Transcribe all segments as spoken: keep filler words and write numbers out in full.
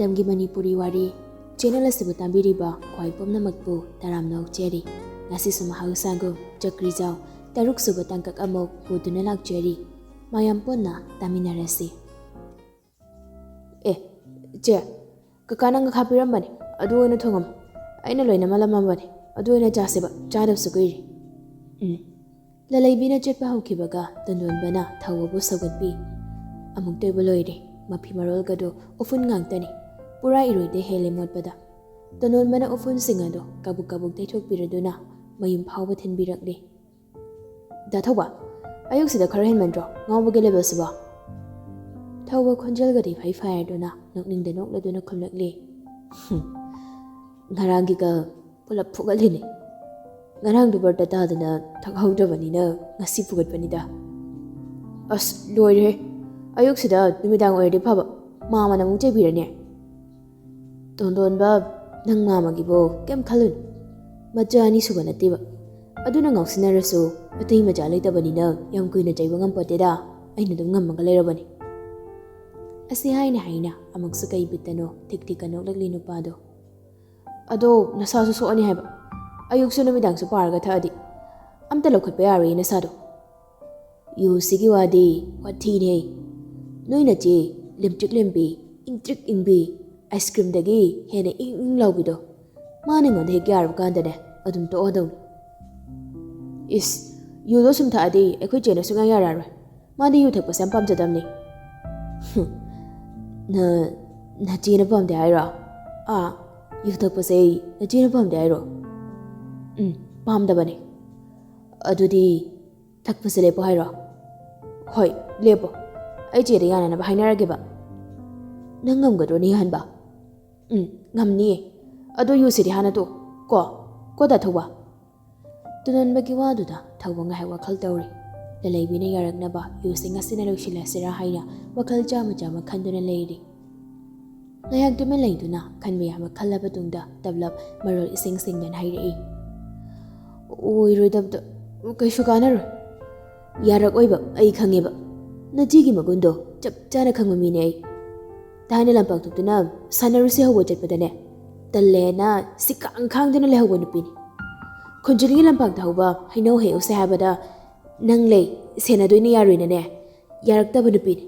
ꯃꯇꯝꯒꯤ ꯃꯅꯤꯄꯨꯔꯤ ꯋꯥꯔꯤ ꯆꯦꯅꯦꯜ ꯑꯁꯤꯕꯨ ꯇꯥꯕꯤꯔꯤꯕ ꯈ꯭ꯋꯥꯏ ꯄꯨꯝꯅꯃꯛꯄꯨ ꯇꯔꯥꯝꯅ ꯑꯣꯛꯆꯔꯤ꯫ ꯉꯁꯤꯁꯨ ꯃꯍꯧꯁꯥꯒꯨꯝ ꯆꯀ꯭ꯔꯤꯖꯥꯎ ꯇꯔꯨꯛ ꯁꯨꯕ ꯇꯥꯡꯀꯛ ꯑꯃꯨꯛ ꯄꯨꯗꯨꯅ ꯂꯥꯛꯆꯔꯤ꯫ ꯃꯌꯥꯝ ꯄꯨꯟꯅ ꯇꯥꯃꯤꯟꯅꯔꯁꯤ꯫ ꯑꯦ, ꯆꯦ, ꯀꯀꯥꯅ ꯉꯥꯈꯥ ꯄꯤꯔꯝꯕꯅꯦ, ꯑꯗꯨ ꯑꯣꯏꯅ ꯊꯣꯡꯉꯝꯃꯨ꯫ ꯑꯩꯅ ꯂꯣꯏꯅ ꯃꯜꯂꯝꯃꯕꯅꯦ, ꯑꯗꯨ ꯑꯣꯏꯅ ꯆꯥꯁꯦꯕ, ꯆꯥꯗꯕꯁꯨ ꯀꯨꯏꯔꯦ꯫ ꯎꯝ꯫ ꯂꯂꯩꯕꯤꯅ ꯆꯠꯄ ꯍꯧꯈꯤꯕꯒ ꯇꯣꯟꯗꯣꯟꯕꯅ ꯊꯧꯕꯕꯨ ꯁꯧꯒꯠꯄꯤ꯫ ꯑꯃꯨꯛꯇ ꯑꯣꯏꯕ ꯂꯣꯏꯔꯦ, ꯃꯐꯤ ꯃꯔꯣꯜꯒꯗꯣ ꯎꯐꯨꯟ ꯉꯥꯛꯇꯅꯤ꯫ ꯄꯨꯔꯥ ꯏꯔꯣꯏꯗ ꯍꯦꯜꯂꯦ ꯃꯣꯠꯄꯗ꯫ ꯇꯣꯟꯗꯣꯟꯕꯅ ꯎꯐꯨꯟꯁꯤꯡ ꯑꯗꯣ ꯀꯕꯨꯛ ꯀꯕꯨꯛ ꯇꯩꯊꯣꯛꯄꯤꯔꯗꯨꯅ ꯃꯌꯨꯝ ꯐꯥꯎꯕ ꯊꯤꯟꯕꯤꯔꯛꯂꯤ꯫ "ꯗꯥ ꯊꯧꯕ, ꯑꯌꯨꯛꯁꯤꯗ ꯈꯔ ꯍꯦꯟꯃꯟꯗ꯭ꯔꯣ ꯉꯥꯎꯕꯒꯤ ꯂꯦꯕꯦꯜꯁꯤꯕꯣ?" ꯊꯧꯕ ꯈꯣꯟꯖꯦꯜꯒꯗꯤ ꯐꯩ ꯐꯥꯏꯔꯗꯨꯅ ꯅꯣꯛꯅꯤꯡꯗ ꯅꯣꯛꯂꯗꯨꯅ ꯈꯨꯝꯂꯛꯂꯤ꯫ "ꯍꯨꯝ, ꯉꯔꯥꯡꯒꯤꯒ ꯄꯨꯂꯞ ꯐꯨꯒꯠꯂꯤꯅꯦ꯫ ꯉꯔꯥꯡꯗꯨ ꯕꯥꯔꯇ ꯇꯥꯗꯅ ꯊꯛꯍꯧꯗ꯭ꯔꯕꯅꯤꯅ ꯉꯁꯤ ꯐꯨꯒꯠꯄꯅꯤꯗ꯫ ꯑꯁ, ꯂꯣꯏꯔꯦꯍꯦ꯫ ꯑꯌꯨꯛꯁꯤꯗ ꯅꯨꯃꯤꯗꯥꯡ ꯑꯣꯏꯔꯗꯤ ꯐꯕ, ꯃꯥꯝꯃꯅ ꯑꯃꯨꯛ ꯆꯩꯕꯤꯔꯅꯤ꯫" "ꯇꯣꯟꯗꯣꯟꯕ, ꯅꯪ ꯃꯥꯝꯃꯒꯤꯕꯨ ꯀꯩꯝ ꯈꯜꯂꯨꯅꯨ꯫ ꯃꯆꯥ ꯑꯅꯤ ꯁꯨꯕ ꯅꯠꯇꯦꯕ꯫ ꯑꯗꯨꯅ ꯉꯥꯎꯁꯤꯟꯅꯔꯁꯨ ꯑꯇꯩ ꯃꯆꯥ ꯂꯩꯇꯕꯅꯤꯅ ꯌꯥꯝ ꯀꯨꯏꯅ ꯆꯩꯕ ꯉꯝꯄꯣꯠꯇꯦꯗ꯫ ꯑꯩꯅ ꯑꯗꯨꯝ ꯉꯝꯃꯒ ꯂꯩꯔꯕꯅꯤ꯫" ꯑꯁꯤ ꯍꯥꯏꯅ ꯍꯥꯏꯅ ꯑꯃꯨꯛꯁꯨ ꯀꯩ ꯕꯤꯠꯇꯅꯣ ꯊꯤꯛ ꯊꯤꯛꯀ ꯅꯣꯛꯂꯛꯂꯤ ꯅꯨꯄꯥꯗꯣ꯫ "ꯑꯗꯣ ꯅꯁꯥꯁꯨ ꯁꯣꯛꯑꯅꯤ ꯍꯥꯏꯕ꯫ ꯑꯌꯨꯛꯁꯨ ꯅꯨꯃꯤꯗꯥꯡꯁꯨ ꯄꯥꯔꯒ ꯊꯛꯑꯗꯤ꯫ ꯑꯝꯇ ꯂꯧꯈꯠꯄ ꯌꯥꯔꯣꯏꯌꯦ ꯅꯁꯥꯗꯣ꯫" "ꯌꯨꯁꯤꯒꯤ ꯋꯥꯗꯤ ꯋꯥꯊꯤꯅꯦ꯫ ꯅꯣꯏ ꯅꯆꯦ ꯂꯦꯝꯇ꯭ꯔꯤꯛ ꯂꯦꯝꯕꯤ, ꯏꯪꯇ꯭ꯔꯤꯛ ꯏꯪꯕꯤ, ꯑꯥꯏꯁ ꯀ꯭ꯔꯤꯝꯗꯒꯤ ꯍꯦꯟꯅ ꯏꯪ ꯏꯪ ꯂꯥꯎꯕꯤꯗꯣ, ꯃꯥꯅ ꯑꯩꯉꯣꯟꯗ ꯍꯦꯛ ꯌꯥꯔꯕ ꯀꯥꯟꯗꯅꯦ ꯑꯗꯨꯝ ꯇꯣꯛꯑꯗꯧꯅꯤ꯫" "ꯏꯁ, ꯌꯨꯗꯣ ꯁꯨꯝ ꯊꯛꯑꯗꯤ ꯑꯩꯈꯣꯏ ꯆꯦꯅ ꯁꯨꯡꯌꯥ ꯌꯥꯔꯛꯑꯔꯣꯏ꯫ ꯃꯥꯗꯤ ꯌꯨ ꯊꯛꯄꯁꯦ ꯌꯥꯝ ꯄꯥꯝꯖꯗꯕꯅꯤ꯫" "ꯍꯨꯝ, ꯅ, ꯅꯆꯦꯅ ꯄꯥꯝꯗꯦ ꯍꯥꯏꯔꯣ? ꯑꯥ, ꯌꯨ ꯊꯛꯄꯁꯦ ꯅꯆꯦꯅ ꯄꯥꯝꯗꯦ ꯍꯥꯏꯔꯣ?" "ꯎꯝ, ꯄꯥꯝꯗꯕꯅꯦ꯫" "ꯑꯗꯨꯗꯤ ꯊꯛꯄꯁꯦ ꯂꯦꯞꯄꯣ ꯍꯥꯏꯔꯣ?" "ꯍꯣꯏ, ꯂꯦꯞꯄꯣ꯫ ꯑꯩ ꯆꯦꯗ ꯌꯥꯅꯅꯕ ꯍꯥꯏꯅꯔꯒꯦꯕ꯫" "ꯅꯪ ꯉꯝꯒꯗ꯭ꯔꯣꯅꯦ ꯌꯥꯍꯟꯕ?" "ꯎꯝ, ꯉꯝꯅꯤꯌꯦ꯫ ꯑꯗꯣ ꯌꯨꯁꯤꯗꯤ ꯍꯥꯟꯅ ꯇꯣꯛꯑꯣ꯫ ꯀꯣ? ꯀꯣ, ꯗꯥ ꯊꯧꯕ?" ꯇꯣꯟꯗꯣꯟꯕꯒꯤ ꯋꯥꯗꯨꯗ ꯊꯧꯕ ꯉꯥꯏꯍꯥꯛ ꯋꯥꯈꯜ ꯇꯧꯔꯤ꯫ ꯂꯂꯩꯕꯤꯅ ꯌꯥꯔꯛꯅꯕ ꯌꯨꯁꯤ ꯉꯁꯤꯅ ꯂꯣꯏꯁꯤꯜꯂꯁꯤꯔꯥ ꯍꯥꯏꯅ ꯋꯥꯈꯜ ꯆꯥꯝꯃ ꯆꯥꯝꯃ ꯈꯟꯗꯨꯅ ꯂꯩꯔꯤ꯫ ꯉꯥꯏꯍꯥꯛ ꯇꯨꯃꯤꯟ ꯂꯩꯗꯨꯅ ꯈꯟꯕ ꯌꯥꯕ ꯈꯜꯂꯕ ꯇꯨꯡꯗ ꯇꯞꯂꯞ ꯃꯔꯣꯜ ꯏꯁꯦꯡ ꯁꯦꯡꯗꯅ ꯍꯥꯏꯔꯛꯏ꯫ "ꯑꯣꯏꯔꯣꯏꯗꯕꯗ ꯀꯩꯁꯨ ꯀꯥꯟꯅꯔꯣꯏ꯫" "ꯌꯥꯔꯛꯑꯣꯏꯕ ꯑꯩ ꯈꯪꯉꯦꯕ꯫ ꯅꯆꯦꯒꯤ ꯃꯒꯨꯟꯗꯣ ꯆꯞ ꯆꯥꯅ ꯈꯪꯕ ꯃꯤꯅꯦ ꯑꯩ꯫" ꯊꯥꯏꯅ ꯂꯝꯄꯥꯛꯇꯨꯗꯅ ꯁꯥꯟꯅꯔꯨꯁꯤ ꯍꯧꯕ ꯆꯠꯄꯗꯅꯦ, ꯇꯜꯂꯦꯅ ꯁꯤꯀꯥꯡ ꯈꯥꯡꯗꯨꯅ ꯂꯩꯍꯧꯕ ꯅꯨꯄꯤꯅꯤ꯫ ꯈꯨꯟꯖꯤꯜꯒꯤ ꯂꯝꯄꯥꯛꯇ ꯍꯧꯕ ꯍꯩꯅꯧ ꯍꯦꯛꯎꯁꯦ ꯍꯥꯏꯕꯗ ꯅꯪ ꯂꯩ, ꯁꯦꯟꯅꯗꯣꯏꯅ ꯌꯥꯔꯣꯏꯅꯅꯦ, ꯌꯥꯔꯛꯇꯕ ꯅꯨꯄꯤꯅꯤ꯫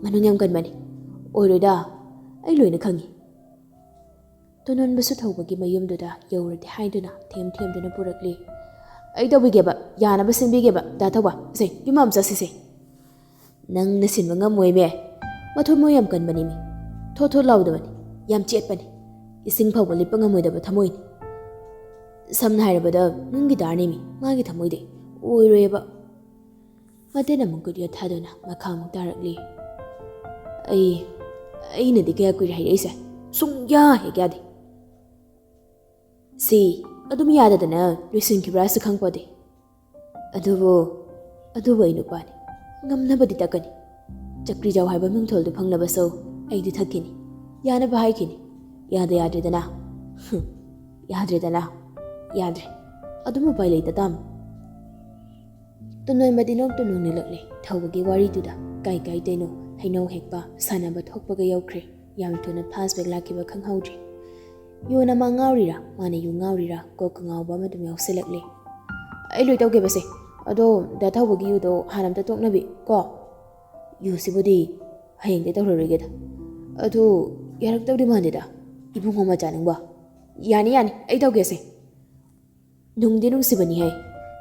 ꯃꯅꯨꯡ ꯌꯥꯝ ꯀꯟꯕꯅꯤ꯫ ꯑꯣꯏꯔꯣꯏꯗ, ꯑꯩ ꯂꯣꯏꯅ ꯈꯪꯉꯤ꯫ ꯇꯣꯟꯗꯣꯟꯕꯁꯨ ꯊꯧꯕꯒꯤ ꯃꯌꯨꯝꯗꯨꯗ ꯌꯧꯔꯗꯤ ꯍꯥꯏꯗꯨꯅ ꯊꯦꯝ ꯊꯦꯝꯗꯨꯅ ꯄꯨꯔꯛꯂꯤ꯫ ꯑꯩ ꯇꯧꯕꯤꯒꯦꯕ, ꯌꯥꯅꯕ ꯁꯤꯟꯕꯤꯒꯦꯕ, ꯗꯥ ꯊꯧꯕ꯫ ꯁꯦ, ꯌꯨꯝ ꯑꯃ ꯆꯠꯁꯤꯁꯦ꯫ ꯅꯪꯅ ꯁꯤꯟꯕ ꯉꯝꯃꯣꯏꯃꯦ꯫ ꯃꯊꯣꯏ ꯃꯣꯏ ꯌꯥꯝ ꯀꯟꯕꯅꯤꯃꯤ꯫ ꯊꯣꯠ ꯊꯣꯠ ꯂꯥꯎꯗꯕꯅꯤ꯫ ꯌꯥꯝ ꯆꯦꯠꯄꯅꯤ꯫ ꯏꯁꯤꯡ ꯐꯥꯎꯕ ꯂꯤꯠꯄ ꯉꯝꯃꯣꯏꯗꯕ ꯊꯃꯣꯏꯅꯤ꯫ ꯁꯝꯅ ꯍꯥꯏꯔꯕꯗ ꯅꯨꯡꯒꯤ ꯗꯥꯔꯅꯤꯃꯤ, ꯃꯥꯒꯤ ꯊꯃꯣꯏꯗꯤ꯫ ꯑꯣꯏꯔꯣꯏꯌꯦꯕ꯫ ꯃꯇꯦꯟ ꯑꯃꯨꯛ ꯈꯨꯠ ꯌꯦꯠꯊꯗꯨꯅ ꯃꯈꯥ ꯑꯃꯨꯛ ꯇꯥꯔꯛꯂꯤ꯫ ꯑꯩ, ꯑꯩꯅꯗꯤ ꯀꯌꯥ ꯀꯨꯏꯔꯦ ꯍꯥꯏꯔꯛꯏꯁꯦ꯫ ꯁꯨꯡꯌꯥ ꯍꯦꯛ ꯌꯥꯗꯦ꯫ ꯁꯤ ꯑꯗꯨꯝ ꯌꯥꯗꯗꯅ ꯂꯣꯏꯁꯤꯟꯈꯤꯕ꯭ꯔꯥꯁꯨ ꯈꯪꯄꯣꯠꯇꯦ꯫ ꯑꯗꯨꯕꯨ, ꯑꯗꯨꯕꯨ ꯑꯩ ꯅꯨꯄꯥꯅꯤ꯫ ꯉꯝꯅꯕꯗꯤ ꯇꯛꯀꯅꯤ꯫ ꯆꯀ꯭ꯔꯤꯖꯥꯎ ꯍꯥꯏꯕ ꯃꯤꯡꯊꯣꯜꯗꯨ ꯐꯪꯂꯕꯁꯨ ꯑꯩꯗꯤ ꯊꯛꯈꯤꯅꯤ꯫ ꯌꯥꯅꯕ ꯍꯥꯏꯈꯤꯅꯤ꯫ ꯌꯥꯗ ꯌꯥꯗ꯭ꯔꯦꯗꯅ꯫ ꯍꯨꯝ, ꯌꯥꯗ꯭ꯔꯦꯗꯅ꯫ ꯌꯥꯗ꯭ꯔꯦ꯫ ꯑꯗꯨꯝ ꯎꯄꯥꯏ ꯂꯩꯇ ꯇꯥꯝ꯫ ꯇꯣꯟꯗꯣꯟꯕꯗꯤ ꯅꯣꯛꯇꯨꯅ ꯅꯣꯛꯅꯤꯡꯂꯛꯂꯦ꯫ ꯊꯧꯕꯒꯤ ꯋꯥꯔꯤꯗꯨꯗ ꯀꯥꯏ ꯀꯥꯏꯗꯩꯅꯣ ꯍꯩꯅꯧ ꯍꯦꯛꯄ ꯁꯥꯟꯅꯕ ꯊꯣꯛꯄꯒ ꯌꯧꯈ꯭ꯔꯦ꯫ ꯌꯥꯝ ꯊꯨꯅ flashback ꯂꯥꯛꯈꯤꯕ ꯈꯪꯍꯧꯗ꯭ꯔꯦ꯫ ꯌꯨꯅ ꯃꯥ ꯉꯥꯎꯔꯤꯔꯥ, ꯃꯥꯅ ꯌꯨ ꯉꯥꯎꯔꯤꯔꯥ, ꯀꯣꯛꯀ ꯉꯥꯎꯕ ꯑꯃ ꯑꯗꯨꯝ ꯌꯥꯎꯁꯤꯜꯂꯛꯂꯦ꯫ ꯑꯩ ꯂꯣꯏ ꯇꯧꯒꯦꯕꯁꯦ꯫ ꯑꯗꯣ ꯗꯥ ꯊꯧꯕꯒꯤ ꯌꯨꯗꯣ ꯍꯥꯟꯅ ꯑꯝꯇ ꯇꯣꯛꯅꯕꯤ ꯀꯣ꯫ ꯌꯨꯁꯤꯕꯨꯗꯤ ꯍꯌꯦꯡꯗꯩ ꯇꯧꯔꯔꯣꯏꯒꯦꯗ꯫ ꯑꯗꯨ ꯌꯥꯔꯛꯇꯧꯗꯤ ꯃꯥꯟꯗꯦꯗ, ꯏꯕꯨꯡꯉꯣ ꯃꯆꯥ ꯅꯪꯕꯣ꯫ ꯌꯥꯅꯤ, ꯌꯥꯅꯤ, ꯑꯩ ꯇꯧꯒꯦꯁꯦ꯫ ꯅꯨꯡꯗꯤ ꯅꯨꯡꯁꯤꯕꯅꯤꯍꯦ,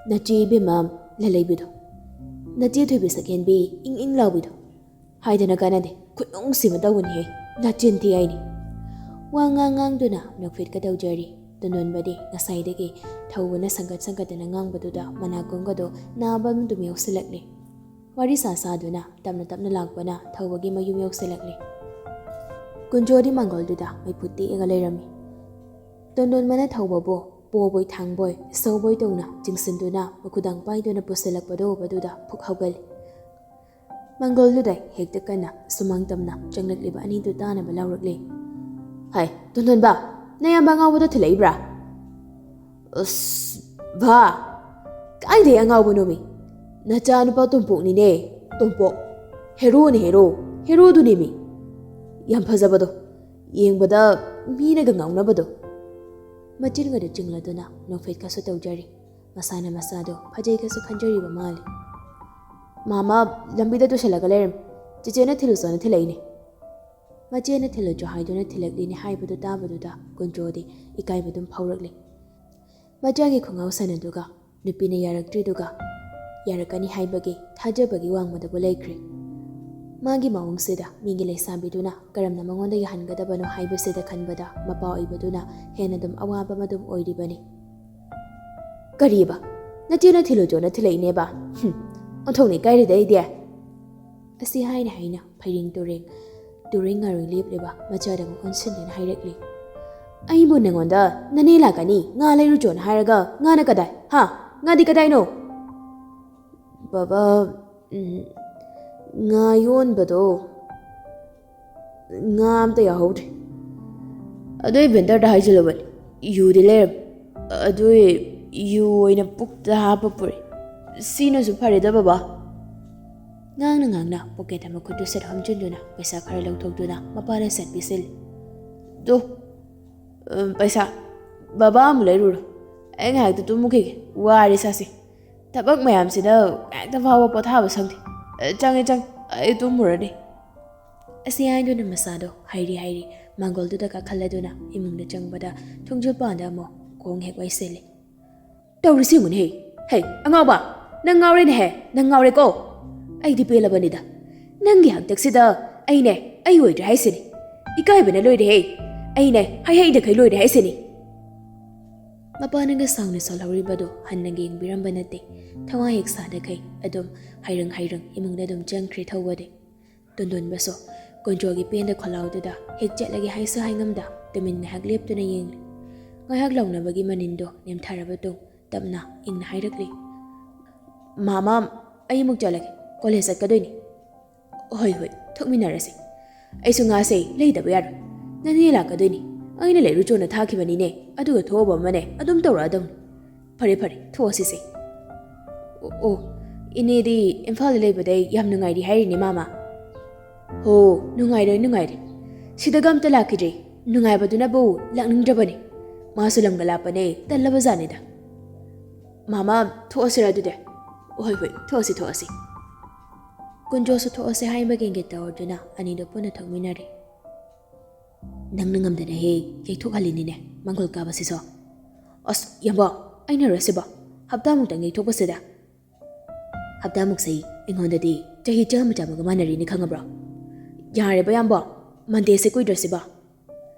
ꯅꯆꯦ ꯏꯕꯦꯝꯃ ꯂꯂꯩꯕꯤꯗꯣ꯫ ꯅꯆꯦ ꯊꯣꯏꯕꯤ ꯁꯛꯍꯦꯟꯕꯤ ꯏꯪ ꯏꯪ ꯂꯥꯎꯕꯤꯗꯣ꯫ ꯍꯥꯏꯗꯅ ꯀꯥꯟꯅꯗꯦ, ꯈꯨꯅꯨꯡꯁꯤ ꯑꯃ ꯇꯧꯕꯅꯤꯍꯦ, ꯅꯆꯤꯟ ꯊꯤ ꯍꯥꯏꯅꯤ꯫ ꯋꯥ ꯉꯥꯡ ꯉꯥꯡꯗꯨꯅ ꯅꯣꯛꯐꯦꯠꯀ ꯇꯧꯖꯔꯤ꯫ ꯇꯣꯟꯗꯣꯟꯕꯗꯤ ꯉꯁꯥꯏꯗꯒꯤ ꯊꯧꯕꯅ ꯁꯪꯒꯠ ꯁꯪꯒꯠꯇꯅ ꯉꯥꯡꯕꯗꯨꯗ ꯃꯅꯥꯀꯣꯡꯒꯗꯣ ꯅꯥꯕ ꯑꯃ ꯑꯗꯨꯝ ꯌꯥꯎꯁꯤꯜꯂꯛꯂꯦ꯫ ꯋꯥꯔꯤ ꯁꯥ ꯁꯥꯗꯨꯅ ꯇꯞꯅ ꯇꯞꯅ ꯂꯥꯛꯄꯅ ꯊꯧꯕꯒꯤ ꯃꯌꯨꯝ ꯌꯧꯁꯤꯜꯂꯛꯂꯦ꯫ ꯀꯨꯟꯖꯣꯗꯤ ꯃꯥꯡꯒꯣꯜꯗꯨꯗ ꯃꯩꯐꯨ ꯇꯦꯛꯑꯒ ꯂꯩꯔꯝꯃꯤ꯫ ꯇꯣꯟꯗꯣꯟꯕꯅ ꯊꯧꯕꯕꯨ ꯄꯣꯕꯣꯏ ꯊꯥꯡꯕꯣꯏ ꯁꯧꯕꯣꯏ ꯇꯧꯅ ꯆꯤꯡꯁꯤꯟꯗꯨꯅ ꯃꯈꯨꯗꯥꯡ ꯄꯥꯏꯗꯨꯅ ꯄꯨꯁꯤꯜꯂꯛꯄꯗꯨ ꯎꯕꯗꯨꯗ ꯄꯨꯛ ꯍꯧꯒꯠꯂꯤ꯫ ꯃꯥꯡꯒꯣꯜꯗꯨꯗ ꯍꯦꯛꯇ ꯀꯟꯅ ꯁꯨꯃꯥꯡ ꯇꯝꯅ ꯆꯪꯂꯛꯂꯤꯕ ꯑꯅꯤꯗꯨ ꯇꯥꯅꯕ ꯂꯥꯎꯔꯛꯂꯦ꯫ ꯍꯥꯏ, ꯇꯣꯟꯗꯣꯟꯕ, ꯅꯌꯥꯝꯕ ꯑꯉꯥꯎꯕꯗꯣ ꯊꯤꯜꯂꯛꯏꯕ꯭ꯔꯥ? ꯑꯁ, ꯚꯥ, ꯀꯥꯏꯗꯩ ꯑꯉꯥꯎꯕꯅꯣꯃꯤ? ꯅꯆꯥꯅꯨꯄꯥ ꯇꯣꯝꯄꯣꯛꯅꯤꯅꯦ, ꯇꯣꯝꯄꯣꯛ꯫ ꯍꯦꯔꯣꯅꯦ, ꯍꯦꯔꯣ, ꯍꯦꯔꯣꯗꯨꯅꯦꯃꯤ꯫ ꯌꯥꯝ ꯐꯖꯕꯗꯣ, ꯌꯦꯡꯕꯗ ꯃꯤꯅꯒ ꯉꯥꯎꯅꯕꯗꯣ꯫ ꯃꯆꯤꯟꯒꯗꯨ ꯆꯤꯡꯂꯗꯨꯅ ꯅꯣꯛꯐꯦꯠꯀꯁꯨ ꯇꯧꯖꯔꯤ꯫ ꯃꯁꯥꯅ ꯃꯁꯥꯗꯣ ꯐꯖꯩꯒꯁꯨ ꯈꯟꯖꯔꯤꯕ ꯃꯥꯜꯂꯤ꯫ "ꯃꯥꯃ ꯂꯝꯕꯤꯗ ꯇꯨꯁꯜꯂꯒ ꯂꯩꯔꯝꯃꯤ꯫ ꯆꯦꯆꯦꯅ ꯊꯤꯜꯂꯨꯆꯣꯅ ꯊꯤꯜꯂꯛꯏꯅꯦ꯫" ꯃꯆꯦꯅ ꯊꯤꯜꯂꯨꯆꯣ ꯍꯥꯏꯗꯨꯅ ꯊꯤꯜꯂꯛꯂꯤꯅꯦ ꯍꯥꯏꯕꯗꯨ ꯇꯥꯕꯗꯨꯗ ꯀꯨꯟꯖꯣꯗꯤ ꯏꯀꯥꯏꯕ ꯑꯗꯨꯝ ꯐꯥꯎꯔꯛꯂꯤ꯫ ꯃꯆꯥꯒꯤ ꯈꯣꯡꯒꯥꯎ ꯁꯅꯗꯨꯒ ꯅꯨꯄꯤꯅ ꯌꯥꯔꯛꯇ꯭ꯔꯤꯗꯨꯒ ꯌꯥꯔꯛꯀꯅꯤ ꯍꯥꯏꯕꯒꯤ ꯊꯥꯖꯕꯒꯤ ꯋꯥꯡꯃꯗꯕꯨ ꯂꯩꯈ꯭ꯔꯦ꯫ ꯃꯥꯒꯤ ꯃꯑꯣꯡꯁꯤꯗ ꯃꯤꯒꯤ ꯂꯩꯁꯥꯕꯤꯗꯨꯅ ꯀꯔꯝꯅ ꯃꯉꯣꯟꯗ ꯌꯥꯍꯟꯒꯗꯕꯅꯣ ꯍꯥꯏꯕꯁꯤꯗ ꯈꯟꯕꯗ ꯃꯄꯥ ꯑꯣꯏꯕꯗꯨꯅ ꯍꯦꯟꯅ ꯑꯗꯨꯝ ꯑꯋꯥꯕ ꯑꯃꯗꯨꯝ ꯑꯣꯏꯔꯤꯕꯅꯤ꯫ "ꯀꯔꯤꯕ? ꯅꯆꯦꯅ ꯊꯤꯜꯂꯨꯆꯣꯅ ꯊꯤꯜꯂꯛꯏꯅꯦꯕ? ꯍꯨꯝ, ꯑꯣꯟꯊꯣꯛꯅ ꯏꯀꯥꯏꯔꯦꯗ ꯑꯩꯗꯤ꯫" ꯑꯁꯤ ꯍꯥꯏꯅ ꯍꯥꯏꯅ ꯐꯩꯔꯦꯡ ꯇꯨꯔꯦꯡ, ꯇꯨꯔꯦꯡ ꯉꯥꯔꯣꯏ ꯂꯦꯞꯂꯤꯕ ꯃꯆꯥꯗ ꯑꯃꯨꯛ ꯑꯣꯟꯁꯤꯟꯗꯨꯅ ꯍꯥꯏꯔꯛꯂꯤ꯫ "ꯑꯩꯕꯨ ꯅꯉꯣꯟꯗ ꯅꯅꯦ ꯂꯥꯛꯀꯅꯤ, ꯉꯥ ꯂꯩꯔꯨꯆꯣꯅ ꯍꯥꯏꯔꯒ ꯉꯥꯅ ꯀꯗꯥꯏ? ꯍꯥ? ꯉꯥꯗꯤ ꯀꯗꯥꯏꯅꯣ?" "ꯕꯕꯥ, ꯎꯝ, ꯉꯥ ꯌꯣꯟꯕꯗꯣ, ꯉꯥ ꯑꯝꯇ ꯌꯥꯎꯍꯧꯗ꯭ꯔꯦ꯫ ꯑꯗꯨꯏ ꯚꯦꯟꯗꯔꯗ ꯍꯥꯏꯖꯤꯜꯂꯨꯕꯅꯤ, ꯌꯨꯗꯤ ꯂꯩꯔꯝꯃꯤ꯫ ꯑꯗꯨꯏ ꯌꯨ ꯑꯣꯏꯅ ꯄꯨꯛꯇ ꯍꯥꯞꯄ ꯄꯨꯔꯛꯏ꯫ ꯁꯤꯅꯁꯨ ꯐꯔꯦꯗ ꯕꯕꯥ꯫" ꯉꯥꯡꯅ ꯉꯥꯡꯅ ꯄꯣꯀꯦꯠ ꯑꯃ ꯈꯨꯠꯇꯨ ꯁꯠ ꯍꯥꯝꯖꯤꯟꯗꯨꯅ ꯄꯩꯁꯥ ꯈꯔ ꯂꯧꯊꯣꯛꯇꯨꯅ ꯃꯄꯥꯗ ꯁꯠ ꯄꯤꯁꯤꯜꯂꯤ꯫ "ꯇꯨ, ꯎꯝ, ꯄꯩꯁꯥ ꯕꯕꯥ ꯑꯃꯨꯛ ꯂꯩꯔꯨꯔꯣ꯫ ꯑꯩ ꯉꯥꯏꯍꯥꯛꯇ ꯇꯨꯝꯃꯨꯈꯤꯒꯦ, ꯋꯥꯔꯦ ꯏꯁꯥꯁꯦ꯫ ꯊꯕꯛ ꯃꯌꯥꯝꯁꯤꯗ ꯉꯥꯏꯍꯥꯛꯇ ꯐꯥꯎꯕ ꯄꯣꯊꯥꯕ ꯁꯪꯗꯦ꯫ ꯑ, ꯆꯪꯉꯦ, ꯆꯪꯉꯦ, ꯑꯩ ꯇꯨꯝꯃꯨꯔꯅꯤ꯫" ꯑꯁꯤ ꯍꯥꯏꯗꯨꯅ ꯃꯁꯥꯗꯣ ꯍꯥꯏꯔꯤ ꯍꯥꯏꯔꯤ ꯃꯥꯡꯒꯣꯜꯗꯨꯗ ꯀꯥꯈꯠꯂꯗꯨꯅ ꯏꯃꯨꯡꯗ ꯆꯪꯕꯗ ꯊꯣꯡꯖꯤꯜ ꯄꯥꯟꯗ ꯑꯃꯨꯛ ꯈꯣꯡ ꯍꯦꯛ ꯋꯥꯏꯁꯤꯜꯂꯤ꯫ "ꯇꯧꯔꯤꯁꯤ ꯌꯦꯡꯉꯨꯅꯦꯍꯦ! ꯍꯦ, ꯑꯉꯥꯎꯕ! ꯅꯪ ꯉꯥꯎꯔꯦꯅꯦꯍꯦ! ꯅꯪ ꯉꯥꯎꯔꯦꯀꯣ! ꯑꯩꯗꯤ ꯄꯦꯜꯂꯕꯅꯤꯗ꯫ ꯅꯪꯒꯤ ꯍꯥꯛꯇꯛꯁꯤꯗ ꯑꯩꯅꯦ, ꯑꯩ ꯑꯣꯏꯗ꯭ꯔꯦ ꯍꯥꯏꯁꯤꯅꯤ꯫ ꯏꯀꯥꯏꯕꯅ ꯂꯣꯏꯔꯦꯍꯦ! ꯑꯩꯅꯦ, ꯍꯩꯍꯩꯗꯈꯩ ꯂꯣꯏꯔꯦ ꯍꯥꯏꯁꯤꯅꯤ꯫" ꯃꯄꯥꯅꯒ ꯁꯥꯎꯅ ꯁꯣꯜꯍꯧꯔꯤꯕꯗꯣ ꯍꯟꯅꯒ ꯌꯦꯡꯕꯤꯔꯝꯕ ꯅꯠꯇꯦ꯫ ꯊꯋꯥꯏ ꯍꯦꯛ ꯁꯥꯗꯈꯩ ꯑꯗꯨꯝ ꯍꯥꯏꯔꯪ ꯍꯥꯏꯔꯪ ꯏꯃꯨꯡꯗ ꯑꯗꯨꯝ ꯆꯪꯈ꯭ꯔꯦ ꯊꯧꯕꯗꯤ꯫ ꯇꯣꯟꯗꯣꯟꯕꯁꯨ ꯀꯣꯟꯖꯣꯒꯤ ꯄꯦꯟꯗ ꯈꯣꯜꯂꯥꯎꯗꯨꯗ ꯍꯦꯛ ꯆꯠꯂꯒꯦ ꯍꯥꯏꯁꯨ ꯍꯥꯏꯉꯝꯗ ꯇꯨꯃꯤꯟ ꯉꯥꯏꯍꯥꯛ ꯂꯦꯞꯇꯨꯅ ꯌꯦꯡꯂꯤ꯫ ꯉꯥꯏꯍꯥꯛ ꯂꯥꯎꯅꯕꯒꯤ ꯃꯅꯤꯟꯗꯣ ꯅꯦꯝꯊꯔꯕ ꯇꯨꯡ ꯇꯞꯅ ꯏꯪꯅ ꯍꯥꯏꯔꯛꯂꯤ꯫ "ꯃꯥꯃ, ꯑꯩ ꯑꯃꯨꯛ ꯆꯠꯂꯒꯦ, ꯀꯣꯂꯦꯖ ꯆꯠꯀꯗꯣꯏꯅꯤ꯫" "ꯍꯣꯏ, ꯍꯣꯏ, ꯊꯣꯛꯃꯤꯟꯅꯔꯁꯤ꯫ ꯑꯩꯁꯨ ꯉꯥꯁꯦ ꯂꯩꯗꯕ ꯌꯥꯔꯣꯏ꯫ ꯅꯅꯦ ꯂꯥꯛꯀꯗꯣꯏꯅꯤ꯫ ꯑꯩꯅ ꯂꯩꯔꯨꯆꯣꯅ ꯊꯥꯈꯤꯕꯅꯤꯅꯦ, ꯑꯗꯨꯒ ꯊꯣꯛꯑꯕ ꯑꯃꯅꯦ ꯑꯗꯨꯝ ꯇꯧꯔꯛꯑꯗꯧꯅꯤ꯫ ꯐꯔꯦ, ꯐꯔꯦ, ꯊꯣꯛꯑꯁꯤꯁꯦ꯫" "ꯑꯣ, ꯑꯣ, ꯏꯅꯦꯗꯤ ꯏꯝꯐꯥꯜꯗ ꯂꯩꯕꯗꯩ ꯌꯥꯝ ꯅꯨꯡꯉꯥꯏꯔꯤ ꯍꯥꯏꯔꯤꯅꯦ, ꯃꯥꯃ?" "ꯍꯣ, ꯅꯨꯡꯉꯥꯏꯔꯦ, ꯅꯨꯡꯉꯥꯏꯔꯦ꯫ ꯁꯤꯗꯒ ꯑꯝꯇ ꯂꯥꯛꯈꯤꯗ꯭ꯔꯤ꯫ ꯅꯨꯡꯉꯥꯏꯕꯗꯨꯅꯕꯨ ꯂꯥꯛꯅꯤꯡꯗ꯭ꯔꯕꯅꯤ꯫ ꯃꯥꯁꯨ ꯂꯝꯒ ꯂꯥꯞꯄꯅꯦ, ꯇꯜꯂꯕ ꯖꯥꯠꯅꯤꯗ꯫ ꯃꯥꯃ, ꯊꯣꯛꯑꯁꯤꯔ ꯑꯗꯨꯗꯤ? ꯍꯣꯏ, ꯍꯣꯏ, ꯊꯣꯛꯑꯁꯤ, ꯊꯣꯛꯑꯁꯤ꯫ ꯀꯨꯟꯖꯣꯁꯨ ꯊꯣꯛꯑꯁꯦ ꯍꯥꯏꯕꯒꯤ ꯏꯪꯒꯤꯠ ꯇꯧꯔꯗꯨꯅ ꯑꯅꯤꯗꯣ ꯄꯨꯟꯅ ꯊꯣꯛꯃꯤꯟꯅꯔꯦ꯫ ꯅꯪꯅ ꯉꯝꯗꯅ ꯍꯦꯛ ꯌꯩꯊꯣꯛꯍꯜꯂꯤꯅꯤꯅꯦ, ꯃꯥꯡꯒꯣꯜ ꯀꯥꯕꯁꯤꯁꯨ꯫ ꯑꯁ, ꯌꯥꯝꯕꯣ, ꯑꯩꯅꯔꯣ ꯁꯤꯕꯣ? ꯍꯞꯇꯥꯃꯨꯛꯇꯪ ꯌꯩꯊꯣꯛꯄꯁꯤꯗ꯫ ꯍꯞꯇꯥꯃꯨꯛꯁꯦ ꯑꯩꯉꯣꯟꯗꯗꯤ ꯆꯍꯤ ꯆꯥꯝꯃ ꯆꯥꯝꯃꯒ ꯃꯥꯟꯅꯔꯤꯅꯤ, ꯈꯪꯉꯕ꯭ꯔꯣ? ꯌꯥꯔꯦꯕ, ꯌꯥꯝꯕꯣ, ꯃꯟꯗꯦꯁꯦ ꯀꯨꯏꯗ꯭ꯔꯁꯤꯕꯣ꯫